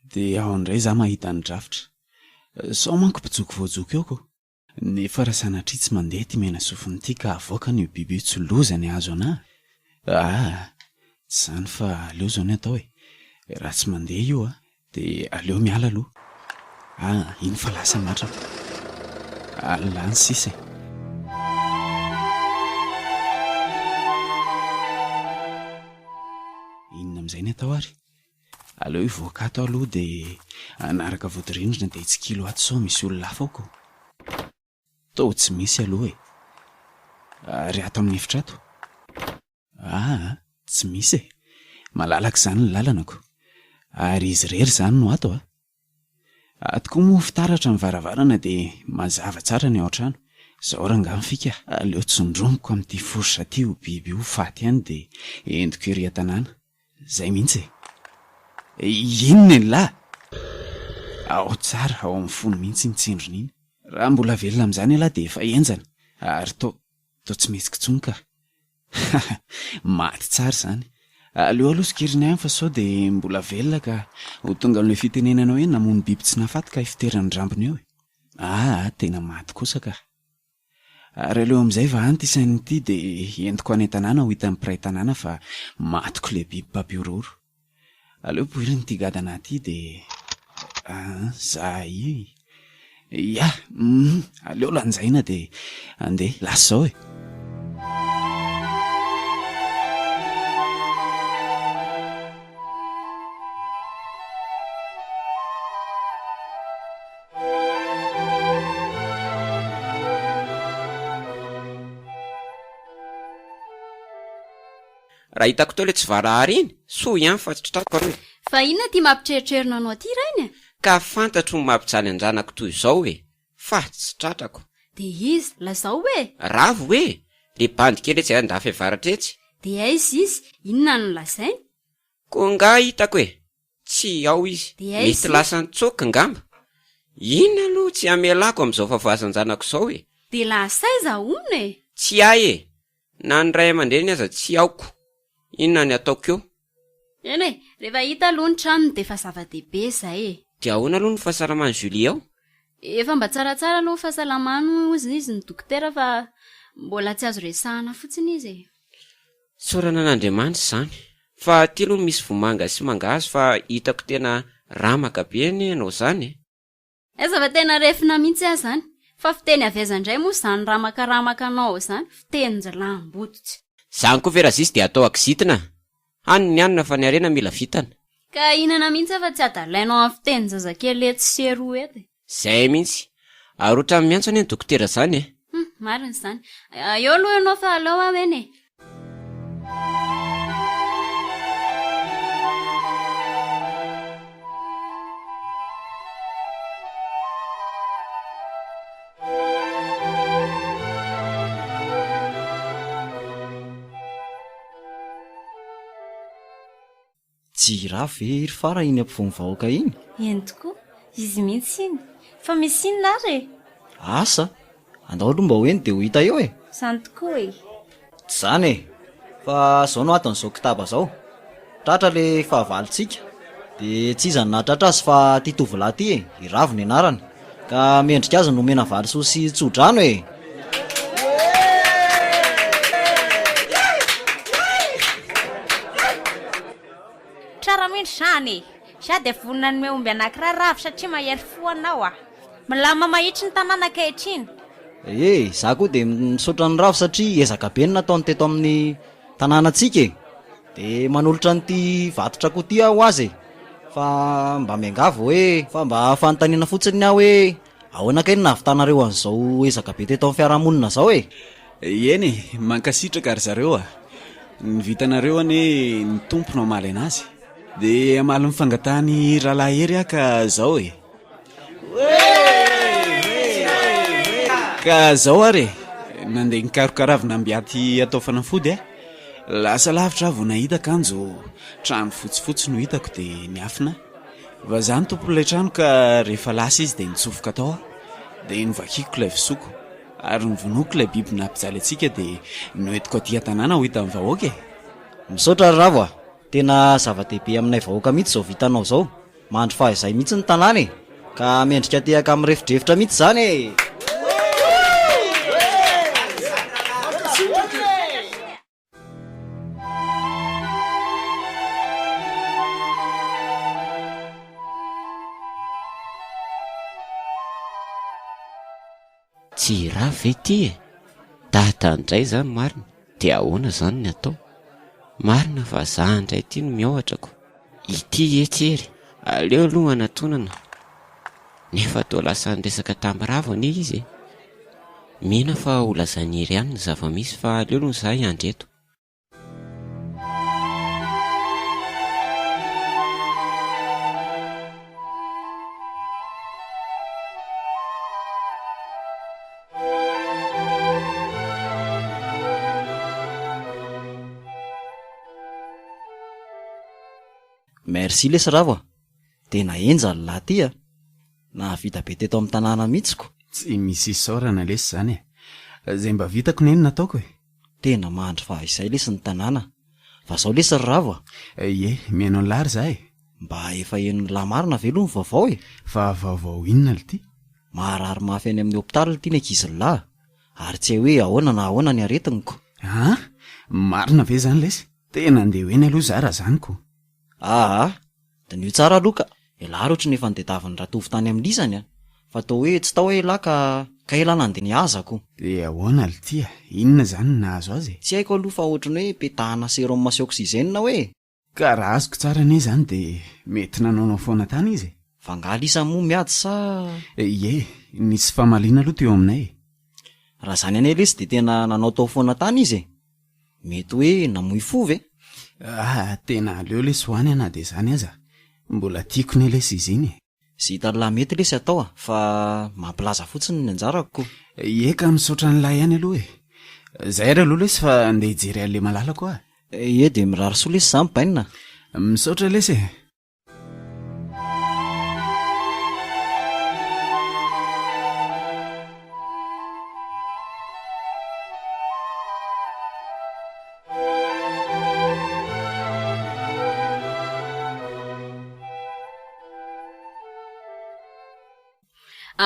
Dia ao indray izaho mahita ny drafitra. Sao manko mpijoko voajoko eo ko! Nefa raha sanatria tsy mandeha ity mena sofina ity ka avoakany io biby io tsy loza ny hahazo anah? Aa! Tsy izany fa aleo izao ny atao e! Raha tsy mandeha io a! Dia aleo miala aloha. Aa! Iny fa lasa marina. Alina any sisa e! Inona amin'izay ny atao ary? Aleo hivoaka ato aho aloha dia hanaraka vodirindrina dia hitsikilo ato sao misy olona hafa ao ko. Toa tsy misy aloha e. Ary ato amin'ny efitra ato? Aa, tsy misy e. Malalaka izany ny lalana ko. Ary izy irery izany no ato a. Ato koa moa fitaratra ny varavarana dia mazava tsara ny ao an-trano. Zao rangaha ny fika, aleo tsindromiko amin'ity fourche ity io biby io ho faty ihany dia entiko ery an-tanàna. Zay mihitsy e! Inona elah? Ao tsara, ao amin'ny fony mihitsy iny tsindrona iny. Raha mbola velona amin'izany elah dia efa henjana ary toa toa tsy mihetsika intsony ka. Haha, maty tsara izany. Aleo aloha sokirina ihany fa sao dia mbola velona ka ho tonga amin'ilay fitenenana hoe namono biby tsy nahafaty ka hifoteran'ny rambony eo e. Aa, tena maty kosa ka. Ary aleo amin'izay vahany ity saina ity dia entiko any an-tanàna ho hitan'ny mpiray tanàna fa matiko ilay biby mpampihorohoro. Aleo poirina ity gadana ity dia aa, za io. Ya, humm, aleo lanjaina dia andeha, lasa izao e. Raha hitako teo le tsy valahara iny, soa ihany fa tsy tratrako aloha e. Fa inona ity mampitreritrerina anao ity rainy e? Ka fantatro ny mampijaly an-janako toy izao e! Fa tsy tratrako. Dia iza? Lazao e! Ravo e! Le bandy kely etsy andafy avaratra etsy. Dia aiza izy? Inona no lazainy? Ko nga hitako e! Tsy ao izy. Dia aiza Mety izy? lasa nitsoaka angamba. Inona aloha tsy hamelako amin'izao fahavoazan-janako izao e! Dia lasa aiza hono e? Tsy hay e! Na ny ray aman-dreny aza tsy aoko. Inona ny ataoko eo? Eny e, rehefa hita aloha ny tranony dia efa zava-dehibe izay e. Dia ahoana aloha ny fahasalaman'i Julie ao? Efa mba tsaratsara aloha ny fahasalamany hozy izy ny dokotera fa mbola tsy azo resahana fotsiny izy e. Isaorana an'Andriamanitra izany. Fa aty aloha misy vomanga sy mangahazo fa hitako tena ramaka be anie ianao izany e. Aiza fa tena refina mihitsy aho izany. Fa fiteny avy aiza indray moa izany ramakaramaka anao izany? Fitenin-jiolahim-bototra. Izany koa ve Razisy dia atao ankizitina? Hanina ny hanina fa ny harena mila vintana. Ka hihinana mihitsy aho fa tsy adalainao amin'ny fitenin-jazakely etsy sy eroa eto e. Izay mihitsy. Ary ohatran'ny miantso anie ny dokotera izany e. Hum, marina izany. Eo aloha ianao fa aleo aho eny e. Tsy hirafy ve ry Fara iny ampovoan'ny vahoaka iny? Eny tokoa, izy mihitsy iny. Fa misy inona ary e? Asa! Andao aloha mba ho eny dia ho hita eo e! Izany tokoa e! Tsy izany e! Fa izao no aton'izao kitaba izao. Tratra le fahavalontsika. Dia tsy iza no nahatratra azy fa ity tovolahy ity e! I Ravo ny anarany. Ka mendrika azy ny homena valisoa sy tso-drano e! Tsara mihitsy izany e! Za dia vonona hanome omby anankiray Ravo satria mahery fo anao ah! Milamina mahitsy ny tanàna ankehitriny. Ee, za koa dia misaotra an'i Ravo satria ezaka be no nataony teto amin'ny tanànantsika e! Dia manolotra an'ity vatotr'akoho ity aho ho azy e! Fa mba miangavy hoe, fa mba fanontaniana fotsiny ny ahy hoe, ahoana kay no nahavitanareo an'izao ezaka be teto amin'ny fiarahamonina izao e? Eny e, mankasitraka ry zareo a! Ny vitanareo anie ny Tompo no hamaly anazy. Dia hamaly ny fangatahan'i Rahalahy Hery aho ka zao e! Ka zao ary e, nandeha nikaroka ravina ambiaty atao fanafody aho. Lasa lavitra aho vao nahita kanjo trano fotsifotsy no hitako dia niafina aho. Vazaha ny tompon'ilay trano ka rehefa lasa izy dia nitsofoka tao aho. Dia novakiako ilay fisoko ary novonoiko ilay biby nampijaly antsika dia noentiko aty an-tanàna ho hitan'ny vahoaka e. Misaotra ry Ravo a! Tena zava-dehibe aminay vahoaka mihitsy izao vitanao izao. Mandry fahizay mihitsy ny tanàna e! Ka mendrika tehaka mirefodrefotra mihitsy izany e! Tsy i Ravo ve ity e? Dada indray izany marina, dia ahoana izany ny atao? Marina fa za indray ity no miahotra ko. Ity etsy ery, aleo aloha hanatonana. Nefa toa lasa niresaka tamin'i Ravo anie izy e. Mino aho fa ho lazain'i Hery ihany ny zava-misy fa aleo aloha za hiandry eto. Merci lesy Ravo a! Tena henjana lahy ty a! Nahavita be teto amin'ny tanàna mihitsy ko! Tsy misy isaorana lesy zany e! Zay mba vitako neny nataoko e! Tena mandry fahaizay lesy ny tanàna. Fa zao lesy ry Ravo a! Ie, mihaino an'lah ry za e! Mba efa henon'lah marina ve aloha ny vaovao e? Fa vaovao inona lty? Marary mafy any amin'ny hopitaly lty ny ankizin'lah, ary tsy hay hoe ahoana na ahoana ny aretiny ko! An! Marina ve zany lesy? Tena andeha ho eny aloha za raha zany ko! Aa! Diniho tsara aloha ka! Elah ary ohatry ny efa nitadiavin'i Ratovo tany amin'ny lisany a! Fa toa hoe tsy tao elah ka ka elah nandeha nihaza ko! Dia ahoana lty a? Inona izany no nahazo azy e? Tsy haiko aloha fa ohatry ny hoe petahana sérum sy oxygène hoe e! Ka raha azoko tsara anie izany dia mety nanaonao foana tany izy e! Fa angaha lisany moa miady sa? Ie, nisy famaliana aloha teo aminay e! Raha izany anie lesy dia tena nanaotao foana tany izy e! Mety hoe namoy fo ve? Ah, tena aleo lesy ho any na dia izany aza. Mbola tiako ne lesy izy iny e. Ze hitan'lah mety lesy atao a, fa mampilaza fotsiny ny anjarako ko. Ie ka misaotra an'lah ihany aloha e. Zay ary aloha lesy fa andeha hijery an'le malalako aho. Ie dia mirary soa lesy za mibainina a. Misaotra lesy e.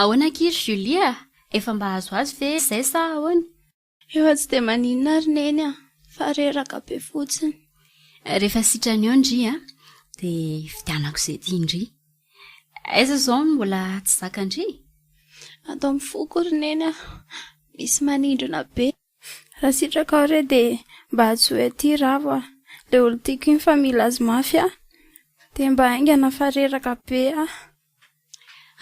Ahoana akia ry Julie a? Efa mba azoazo ve izay sa ahoana? Efa tsy dia maninona ry Neny a, fa reraka be fotsiny. Rehefa sitrana eo ndry a, dia hividianako izay tian-dry. Aiza izao no mbola tsy zakan-dry? Ato amin'ny foko ry Neny a, misy manindrona be. Raha sitrakao re dia mba antsoy aty Ravo a, ilay olon-tiako iny fa mila azy mafy aho. Dia mba haingana fa reraka be aho.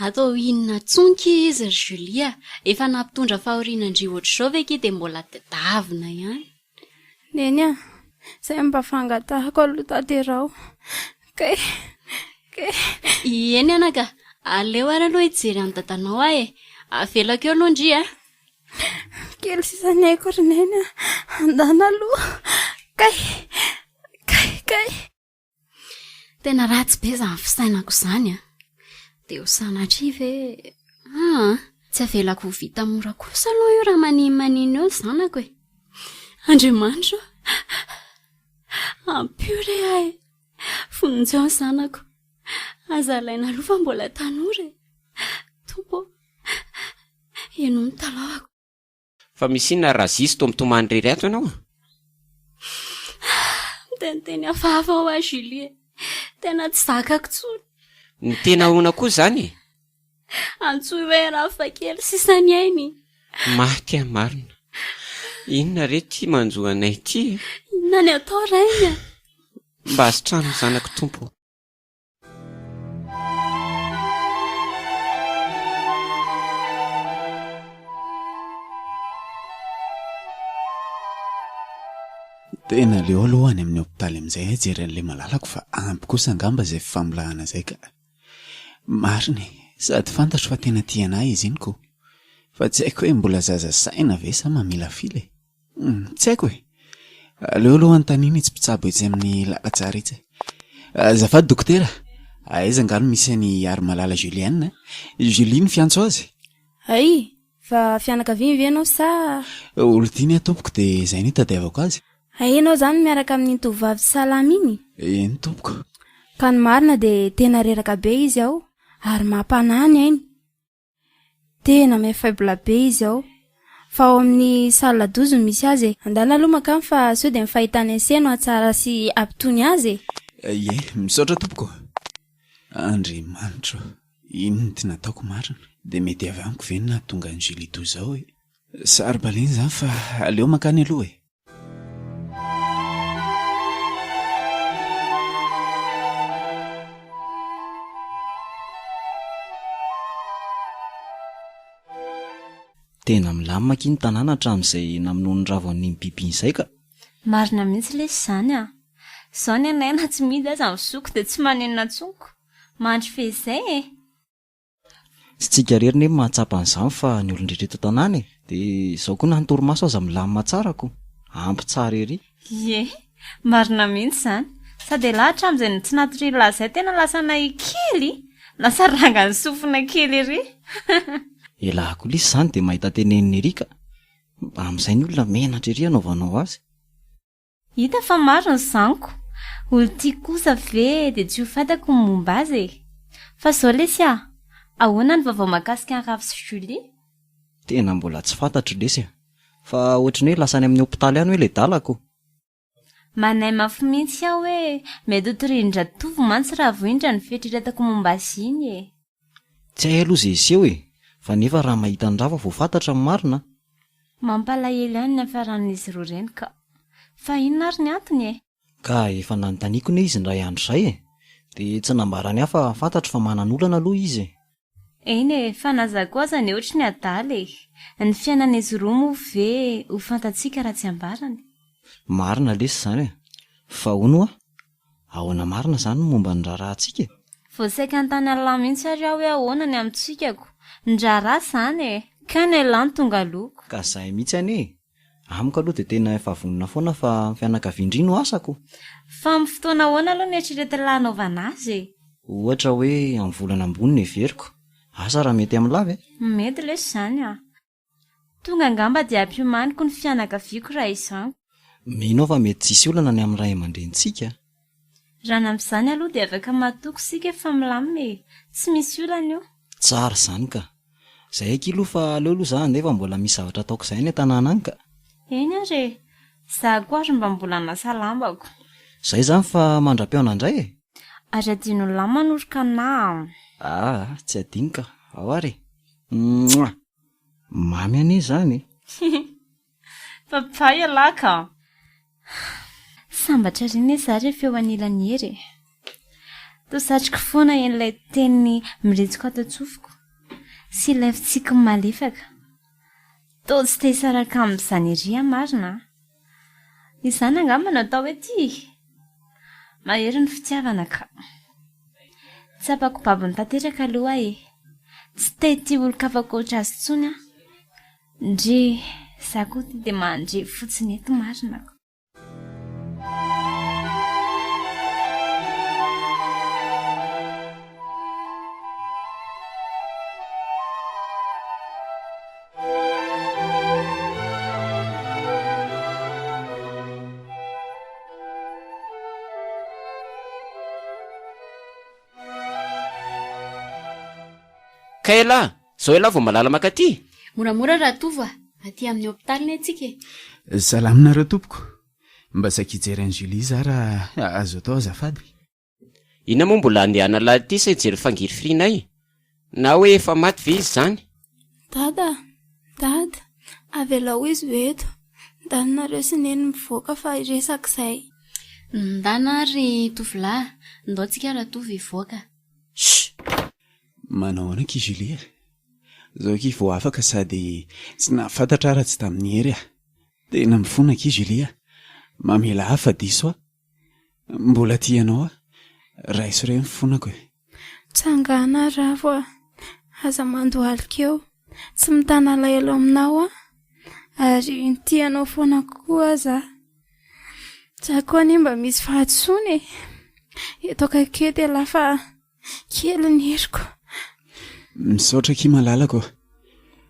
Atao inona tsony ki izy ry Julie a! Efa nampitondra fahoriana an-dry ohatr'izao ve ki dia mbola tedavina ihany? Neny a! Izay mba fangatahako aloha tanteraho. Kay! Kay! Eny anaka, aleo ary aloha hijery an'i dadanao aho e! Avelako eo aloha ndry a! Kely sisa ny aiko ry Neny a! Andana aloha! Kay! Kay! Kay! Tena ratsy be izany fisainako izany an! Dia ho sanatria ve aa! Tsy avelako ho vita mora kosa aloha io raha maninomanino eo ny zanako e! Andriamanitra ô! Ampio re aho e! Vonjeo ny zanako! Aza alaina aloha fa mbola tanora e! Tompo ô! Henoy ny talahako. Fa misy inona Razisy toa mitomany irery ato ianao a? Miteniteny hafahafa hoa Julie e! Tena tsy zakako intsony. Ny tena ahoana koa izany e? Antsoy hoe Rafa kely sisa ny ainy. Maty aho marina. Inona re ity manjo anay ity e? Inona ny atao rainy a? Mba asitrano ny zanako Tompo ô. Tena aleo aloha any amin'ny hopitaly amin'izay aho hijery an'ilay malalako fa ampy kosa angamba izay fifamolahana izay ka. Marina e, sady fantatro fa tena tia an'ahy izy iny ko. Fa tsy haiko hoe mbola zaza saina ve sa mamilafila e. Hum, tsy haiko e. Aleo aloha anontaniana itsy mpitsabo etsy amin'ny lalantsara itsy e. Azafady dokotera, aiza angaha no misy an'i Harimalala Julienne? Julie no fiantso azy. Hay, fa fianakaviany ve ianao sa? Olon-tiany aho tompoko dia izay no itadiavako azy. Hay ianao izany miaraka amin'iny tovovavy tsy salama iny? Eny tompoko. Ka ny marina dia tena reraka be izy ao ary mampanahy ny ainy. Tena miha faible be izy ao. Fa ao amin'ny salle 12 no misy azy e. Andana aloha mankany fa sao dia ny fahitana an'i se no hahatsara sy hampitony azy e. Ie, misaotra tompoko. Andriamanitra ô, inona ity nataoko marina? Dia mety avy amiko ve ny nahatonga an'i Julie toy izao e? Saro-balena izany fa aleo mankany aloha e. Tena milamina akia ny tanàna hatramin'izay namonoan'i Ravo an'iny biby iny izay ka! Marina mihitsy lesy izany an! Izao ny anay na tsy mihidy aza ny zoky dia tsy maninona intsony ko! Mandry fehizay e! Tsy tsika irery ne mahatsapa an'izany fa ny olon-drehetra eto an-tanàna e! Dia izao koa na ny torimaso aza milamina tsara ko! Ampy tsara ery! Ie, marina mihitsy izany. Sady elah hatramin'izay tsy natorian'lah izay tena lasa nahia kely, lasa rangan'ny sofina kely ery. Elah koa lesy izany dia mahita tenenina ery ka! Amin'izay ny olona menatra ery hanaovanao azy. Hita fa maro ny zanko. Olon-tiako kosa ve dia tsy ho fantako ny momba azy e! Fa zao lesy a! Ahoana ny vaovao mahakasika an'i Ravo sy Julie? Tena mbola tsy fantatro lesy a! Fa ohatry ny hoe lasa any amin'ny hopitaly any hoe ilay dalako. Manahy mafy mihitsy aho hoe mety ho torian-dRatovo mantsy Ravo iny raha ny fieritreretako momba azy iny e! Tsy hay aloha izay hiseho e! Fa nefa raha mahita an'i Rava vao fantatra ny marina a! Mampalahelo ihany ny niafaran'izy roa ireny ka! Fa inona ary ny antony e? Ka efa nanontaniako ne izy indray andro izay e! Dia tsy nambarany ahy fa fantatro fa manan'olana aloha izy e! Eny e, fa na za koa aza anie ohatry ny adala e! Ny fiainan'izy roa moa ve ho fantatsika raha tsy ambarany? Marina lesy izany e! Fa hono hoa, Ahoana marina izany ny momba ny raharahantsika e? Vao saika hanontany an'lah mihitsy ary aho hoe ahoana ny amintsika ko? Ny raharaha izany e! Ka ny an'lah no tonga aloha ko. Ka zay mihitsy anie e! Amiko aloha dia tena efa vonona foana fa ny fianakavian-dry no asako. Fa amin'ny fotoana ahoana aloha no eritreretin'lah hanaovana azy e? Ohatra hoe amin'ny volana ambony no heveriko. Asa raha mety amin'lah ve? Mety lesy izany an! Tonga angamba dia ampiomaniko ny fianakaviako raha izany. Mino aho fa mety tsy hisy olana ny amin'ny ray aman-drenintsika. Raha ny amin'izany aloha dia afaka matoky isika fa milamina e! Tsy misy olana io. Tsara izany ka! Zay akia aloha fa aleo aloha za handeha fa mbola misy zavatra ataoko zay any an-tanàna any ka. Eny ary e! Za koa ary mba mbola hanasa lambako. Zay zany fa mandra-pihaona indray e! Ary adinon'lah manoroka anah an! Aa, tsy adino ka. Ao ary e! Mouah! Mamy anie izany e! Papa ialahy ka! Sambatra ery anie za rehefa eo anilan'i Hery e! Toa satriko foana eny ilay teniny miretsoka ato an-tsofiko sy ilay fitsikiny malefaka. Toa tsy te hisaraka amin'izany ery aho marina a! Izany angamba no atao hoe tia e! Mahery ny fitiavana ka! Tsapako babony tanteraka aloha aho e! Tsy te hitia olon-kafa ankoatra azy intsony aho. Ndry, za koa ity dia mandre fotsiny eto marina ko. Kay elah! Zao elah vao malala makaty? Moramora Ratovo a! Aty amin'ny hopitaly ne tsika e! Salama nareo tompoko. Mba saika hijery an'i Julie za raha azo atao azafady. Inona moa mbola handehana lahy ity sa hijery fangirifirinay? Na hoe efa maty ve izy izany? Dada a! Dada! Avelao izy ho eto. Ndana nareo sy neny mivoaka fa hiresaka izay. Ndana ary tovolahy, ndao tsika Ratovo hivoaka. Chut! Manao ahoana akia Julie a? Zao akia vao afaka sady tsy nahafantatra aho raha tsy tamin'i Hery a! Tena mifona akia Julie a! Mamela ahy fa diso aho. Mbola tia anao aho. Raiso re ny fonako e. Tsangana Ravo a! Aza mandohalika eo. Tsy mitana alahelo aminao aho. Ary tia anao foana koa aza aho. Za koa anie mba misy fahadisoana e! Eto akaiky eto ialahy fa kely ny heriko. Misaotra akia malalako a!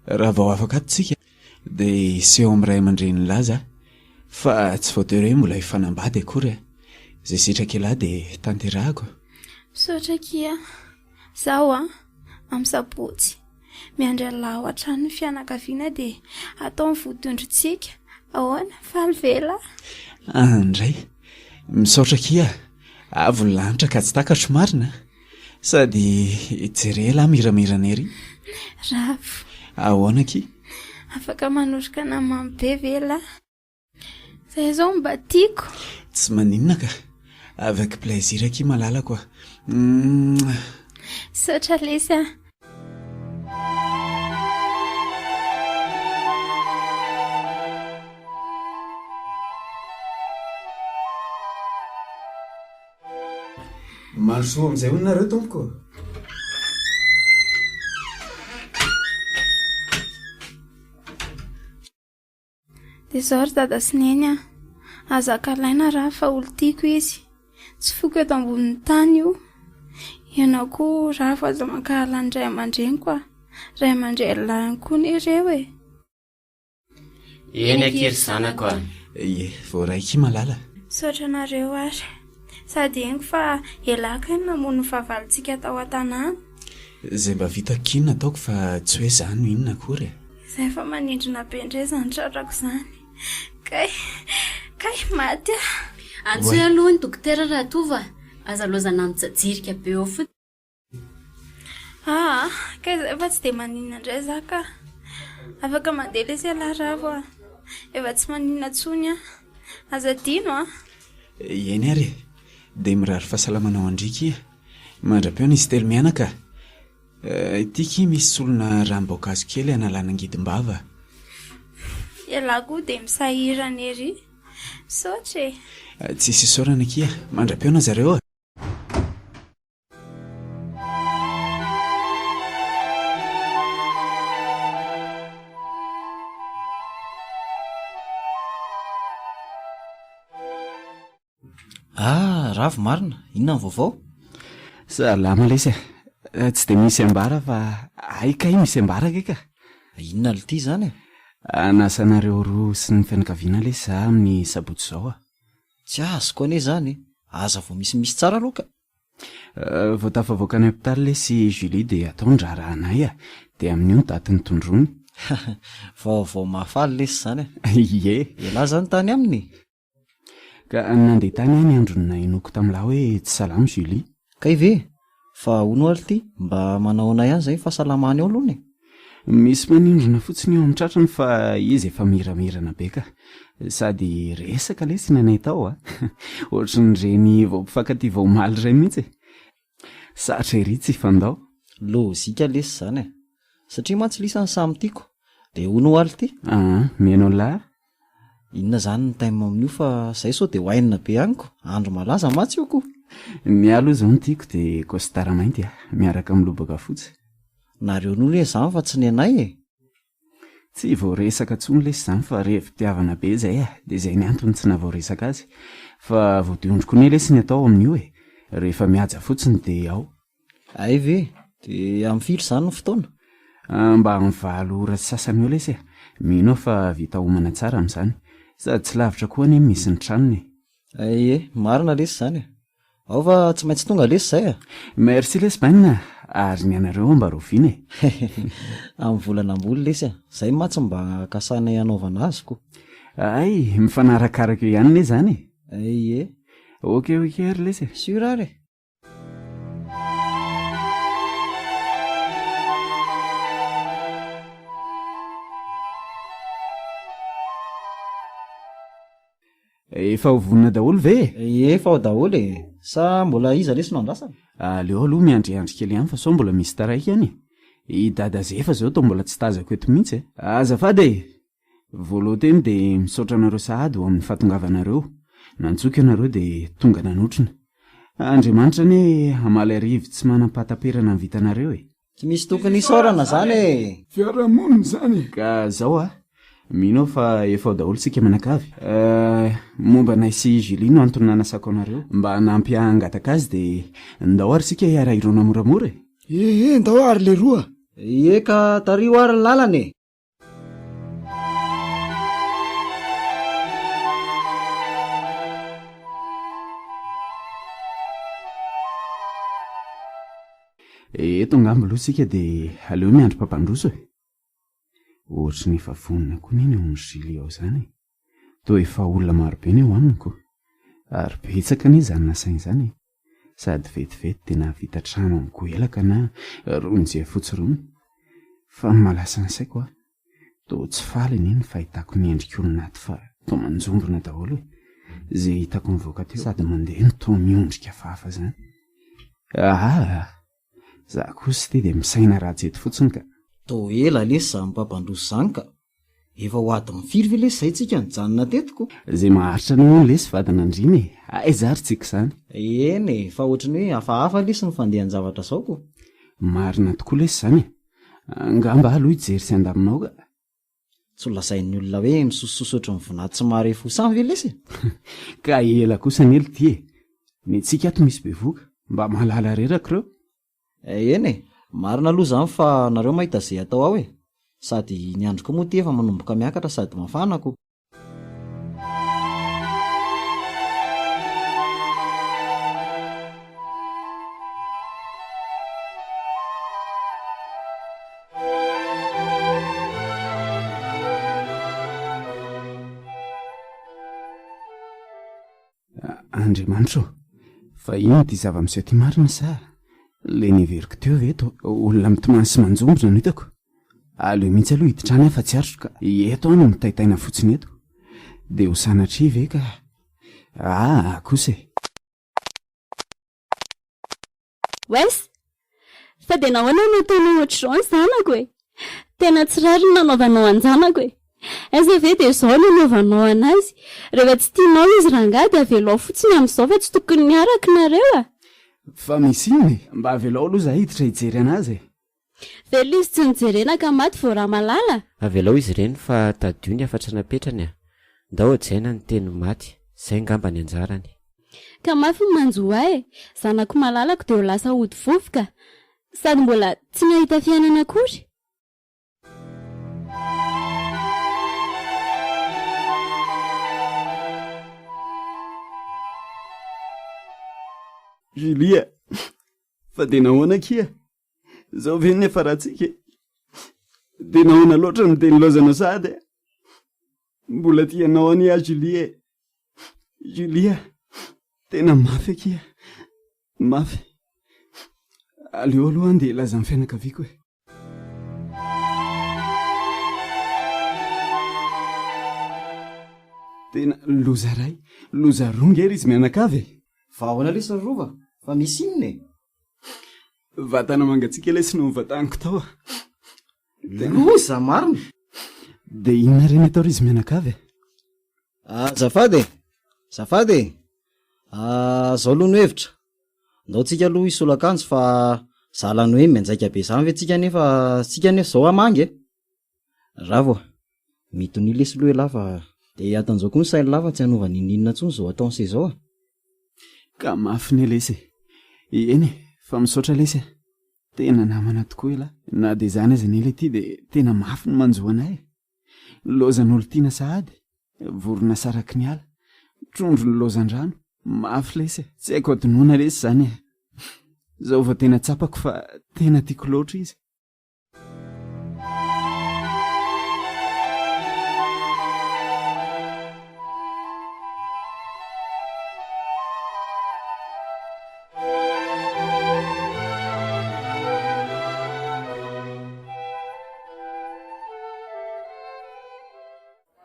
Raha vao afaka ato tsika dia hiseho amin'ny ray aman-drenin'lah za fa tsy voatery hoe mbola hifanambady akory a! Izay sitrak'ialahy dia tanterahako. Misaotra akia. Zaho an, amin'ny sabotsy, miandry an'lah ao an-trano ny fianakaviana dia atao ny vodiondrintsika. Ahoana, faly ve lah? Andray, misaotra akia a! Avo ny lanitra ka tsy takatro marina a! Sady jere elah miramirana ery. Ravo. Ahoana akia? Afaka manoroka anah mamy be ve lah? Zay zao mba tiako. Tsy maninona ka. Avec plaisir akia malalako a. Mouah. Misaotra lesy a. Mandrosoa amin'izay hono nareo tompoko. Dia izao ry dada sy neny a! Aza ankahalaina Ravo fa olon-tiako izy. Tsy foko eto ambonin'ny tany io. Ianao koa Ravo aza mankahala ny ray aman-dreniko a! Ray aman-dreny lahy ihany koa anie ireo e! Eny akia ry zanako a! Ie, voaray akia malala. Misaotra anareo ary. Sady henoko fa elah kay no namono ny fahavalontsika tao an-tanàna. Izay mba vitako akia no nataoko fa tsy hoe izaho no inona akory e! Izay fa manindrona be indray izany tratrako izany. Kay, kay, maty aho. Antsoy aloha ny dokotera Ratovo a! Aza lozana mijajirika be eo fotsiny. Aa, kay izay fa tsy dia maninona indray za ka. Afaka mandeha lesy ialahy Ravo a. Efa tsy maninona intsony aho. Aza adino a. Eny ary e. Dia mirary fahasalamana ho an-dry kia. Mandra-pihaona izy telo mianaka. Ity ki misy solona ranom-boankazo kely hanalana angidim-bava. Ialahy koa dia misahirana ery. Misaotra e. Tsisy isaorana akia. Mandra-pihaona zareo a. Ah, Ravo marina, inona ny vaovao? Salama lesy e. Tsy dia misy ambara fa hay kay misy ambara kay ka. Inona lty izany e? Hanasa anareo roa sy ny fianakaviana lesy za amin'ny sabotsy izao a. Tsy azoko anie izany e. Aza vao misimisy tsara aloha ka. Vao tafavoaka any hopitaly lesy i Julie dia atao ny raharahanay a. Dia amin'io ny daty notondroiny. Vaovao mahafaly lesy izany a! Ie. Ialahy izany tany aminy e? Ka nandeha tany aho ny andro nahenoako tamin'lah hoe tsy salama Julie. Kay ve? Fa hono ary ity, mba manahoana ihany izay ny fahasalamany ao aloha e? Misy manindrona fotsiny eo amin'ny tratrany fa izy efa miramirana be ka. Sady resaka lesy ny anay tao a! Ohatran'ireny vao mpifankatia vao omaly ireny mihitsy e! Sarotra ery tsy hifandao. Lojika lesy izany e! Satria mantsy lisany samy tiako. Dia hono ho aly ity? Aa, mihaino an'lah? Inona izany ny thème amin'io fa zay sao dia oainina be any ko! Andro malaza mantsy io ko! Ny ahy aloha izao ny tiako dia costard mainty a, miaraka amin'ny lobaka fotsy. Nareo noa anie izany fa tsy ny anay e! Tsy voaresaka tsony lesy zany fa revi-pitiavana be zay a, de zay ny antony tsy nahavoaresaka azy. Fa vodiondry koa ne lesy ny atao amin'io e, rehefa mihaja fotsiny de ao. Hay ve? De amin'ny firy izany ny fotoana? Mba amin'ny valo ora sy sasany eo lesy e, mino aho fa vita omana tsara amin'izany. Sady tsy lavitra koa anie misy ny tranony e. Ie, marina lesy izany e. Ao fa tsy maintsy tonga lesy izay a. Merci lesy Ben a! Ary ny anareo mba rahoviana e? Amin'ny volana ambony lesy a! Izay mantsy mba kasainay hanaovana azy ko. Hay, mifanarakaraka eo ihany ne izany e! Ie. Ok ok ary lesy e! Sûr ary e! Efa ho vonona daholo ve e? Efa ao daholo e! Sa mbola iza lesy no andrasana? Aleo aloha miandriandry kely ihany fa sao mbola misy taraiky any e! I Dada Zefa zao toa mbola tsy tazako eto mihitsy e! Azafady e! Voaloha teny dia misaotra anareo sahady ho amin'ny fahatongavanareo. Nantsoiko ianareo dia tonga nanotrona. Andriamanitra anie hamaly arivo tsy manam-pahataperana ny vitanareo e! Tsy misy tokony hisaorana zany e! Fiarahamonina izany e! Ka zao a! Mino aho fa efa ao daholo tsika mianakavy. Euh, momba anay sy Julie no antony nanasako anareo. Mba hanampy ahy hangataka azy dia ndao ary tsika hiara-hirona moramora e! Ee, ndao ary leroa! Ie ka tariho ary ny lalana e! Eto angamba aloha isika dia aleo miandry mpampandroso e! Ohatry ny efa vonona koa anie ny ao amin'i Julie ao izany e! Toa efa olona marobe ny ao aminy ko! Ary betsaka anie izany nasaina izany e! Sady vetivety dia nahavita trano amin'ny goelaka na rony jiafotsy rony. Fa ny mahalasa ny saiko aho, toa tsy faly anie ny fahitako ny endrik'olona ato fa toa manjombona daholo e! Izay hitako nivoaka teo sady mandeha no toa miondrika hafahafa izany. Aa! Za kosa ity dia misaina ratsy eto fotsiny ka. Toa ela lesy izany mpampandroso izany ka. Efa ho adiny firy ve lesy izay tsika nijanona teto ko? Izay maharitra anao hono lesy vadin'andriana e! Aiza ary tsika izany? Eny e, fa ohatry ny hoe hafahafa lesy ny fandehan-javatra zao ko! Marina tokoa lesy izany e! Angamba aloha hijery sy handamina ao ka! Tsy ho lazain'ny olona hoe misosososo ohatry ny vinato tsy mahare fosany ve lesy e? Ka ela kosa anie lty e! Ny antsika ato misy bevoka, mba mahalala reraka ireo. Eny e, marina aloha izany fa nareo mahita ze atao ao e! Sady ny andro koa moa ty efa manomboka miakatra sady mafana ko! Andriamanitra ô! Fa inona ity zava-miseho ity marina sa le neveriko teo ve toa olona mitomany sy manjombona no hitako? Aleo mihitsy aloha hiditra any aho fa tsy aritro ka eto aho no mitaitaina fotsiny eto. Dia ho sanatria ve ka? Aa kosa e! Wes! Fa dia nahoana no ataonao ohatr'izao ny zanako e? Tena tsy rariny ny nanaovanao an-janako e! Aiza ve dia izao no anaovanao an'azy? Rehefa tsy tianao izy rangahy dia avelao fotsiny amin'izao fa tsy tokony miaraka nareo a! Fa misy inona e? Mba avelao aloha za hiditra hijery an'azy e! Velona izy tsy nojerena ka maty vao Ramalala? Avelao izy ireny fa tadidio ny hafatra napetrany a! Ndao hajaina ny teny maty, zay ngamba ny anjarany. Ka mafy ny manjo ahy e! Zanako malalako dia ho lasa hody vovoka sady mbola tsy nahita fiainana akory. Julie a! Fa dia nahoana akia? Zao ve ny niafarantsika e? Dia nahoana loatra no dia nilaozanao sahady e? Mbola tia anao anie aho Julie e! Julie a! Tena mafy akia! Mafy. Aleo aloha andeha hilaza ny fianakaviako e! Tena loza ray, loza roa nge ry izy mianakavy e! Fa ahoana lesy ry Rova? Fa misy inona e? Vatana mangatsiaka lesy no novataniko tao a! Loza marina! Dia inona re ny atao ry izy mianakavy e? Azafady e! Azafady e! Zao aloha no hevitra, ndao tsika aloha hisolo akanjo fa sahala ny hoe mianjaika be zany ve tsika nefa tsika nefa zao hamangy e! Ravo a! Mitonia lesy aloha elah fa de atanjao koa ny sain'lah fa tsy hanova n'inon'inona tsony zao ataon'se zao a! Ka mafy ne lesy e! Eny e! Fa misaotra lesy a! Tena namana tokoa elah! Na de zany aza anie lety de tena mafy ny manjo anay e! Lozan'olon-tiana sahady, vorona saraky ny ala, trondro nilaozan-drano, mafy lesy e! Tsy haiko adinoina lesy izany e! Izao vao tena tsapako fa tena tiako loatra izy.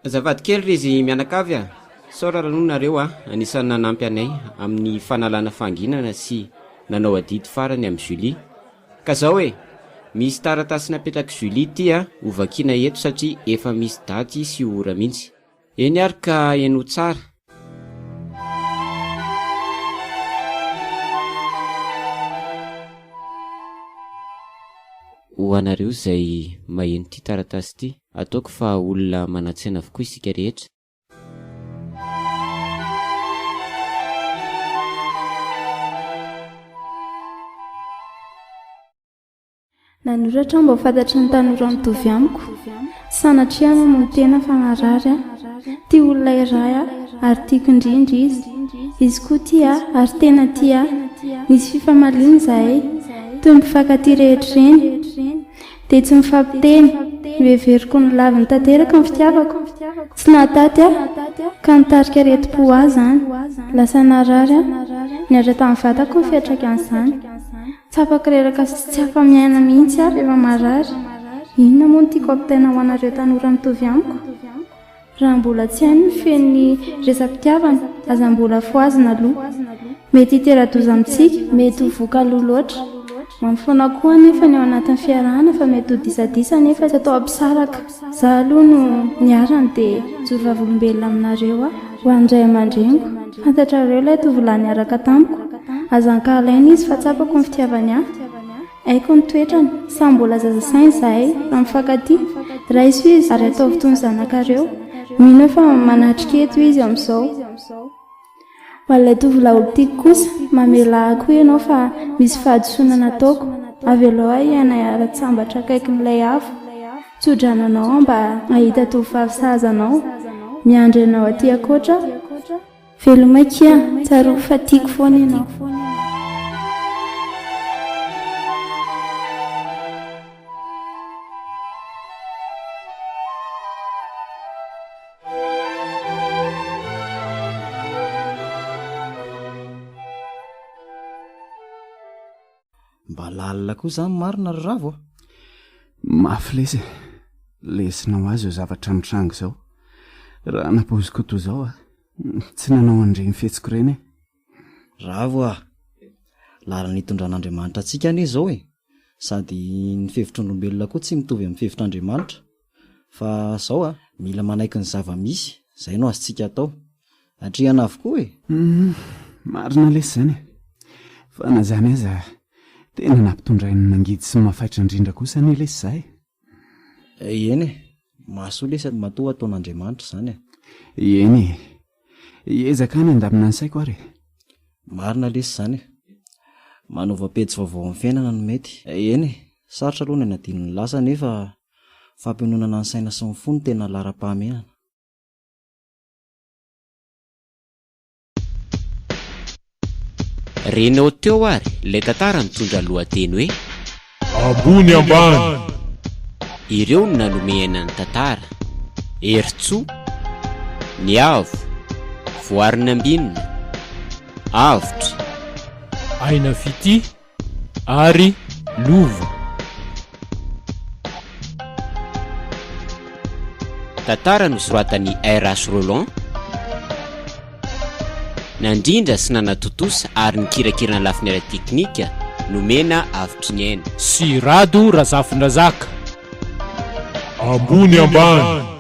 Azafady kely ry izy mianakavy a! Saora ranoa nareo a! Anisan'ny nanampy anay amin'ny fanalana fahanginana sy nanao adidy farany amin'i Julie. Ka zao e! Misy taratasy napetrak'i Julie ty a, ho vakiana eto satria efa misy daty sy ora mihitsy. Eny ary ka henoy tsara. Ho anareo izay maheno ity taratasy ity, ataoko fa olona manan-tsaina avokoa isika rehetra. Nanoratra aho mba ho fantatry ny tanora mitovy amiko. Tsy sanatria aho namono tena fa narary aho. Tia olona iray aho ary tiako indrindra izy. Izy koa tia ahy ary tena tia ahy. Nisy fifamaliana izahay, toy ny mpifankatia rehetra ireny. Dia tsy mifampiteny. Noheveriko nolaviny tanteraka ny fitiavako. Tsy nahataty aho, ka nitarika aretim-po ho ahy izany. Lasa narary aho. Nihatra tamin'ny vatako ny fiantraikan'izany. Tsapako reraka sy tsy afa-miaina mihitsy aho rehefa marary. Inona moa no tiako hampitaina ho anareo tanora mitovy amiko? Raha mbola tsy hainy ny feno ny resa-pitiavana, aza mbola fohazina aloha. Mety hitera-doza amintsika, mety ho voka aloha loatra. Mamy foana koa anefa ny ao anatin'ny fiarahana fa mety ho disadisa nefa tsy atao hampisaraka. Za aloha no niharany dia mijoro vavolombelona aminareo aho. Ho an'ny ray aman-dreniko, fantatrareo ilay tovolahy niaraka tamiko. Aza ankahalaina izy fa tsapako ny fitiavany ahy. Haiko ny toetrany, samy mbola zaza saina izahay fa mifankatia. Raiso izy ary ataovy toy ny zanakareo. Mino aho fa manatrika eto izy amin'izao. Ho an'ilay tovolahy olon-tiako kosa, mamelà ahy koa ianao fa misy fahadisoana nataoko. Avelao aho hiaina ara-tsambatra akaikin'ilay avo. Tso-drano anao aho mba hahita tovovavy sahaza anao. Miandry anao aty ankoatra aho. Veloma akia, tsarovy fa tiako foana ianao. Mba lalina koa izany marina ry Ravo a! Mafy lesy e! Lesona ho azy izao zavatra mitranga izao. Raha napaoziko toy izao aho, tsy nanao an'ireny fihetsiko ireny e! Ravo a! Lalana itondran'Andriamanitra antsika anie izao e! Sady ny fihevitr'olombelona koa tsy mitovy amin'ny fihevitr'Andriamanitra. Fa zao a, mila manaiky ny zava-misy, zay no azontsika atao. Atrehana avokoa e! Humm, marina lesy zany e! Fa na zany aza, tena nampitondrain'ny mangidy sy mafaitra indrindra kosa anie lesy za e! Eny e, mahasoa lesy matoa ataon'Andriamanitra izany e! Eny e! Hiezaka any handamina ny saiko ary e! Marina lesy izany e! Manova pejy vaovao amin'ny fiainana no mety. Eny e, sarotra aloha ny hanadino ny lasa nefa fampiononana ny saina sy ny fo no tena laharam-pahamehana. Renao teo ary ilay tantara mitondra lohateny hoe. Ambony ambany. Ireo no nanomehana ny tantara, Herintsoa, Niavo, Voarinambinina, Avotra. Aina Fitia ary Lova. Tantara nosoratan'i RH Rolland, nandrindra sy nanatontosa ary nikirakira ny lafiny ara-teknika, nomena Avotry ny Aina. Sy Rado Razafindrazaka. Ambony ambany.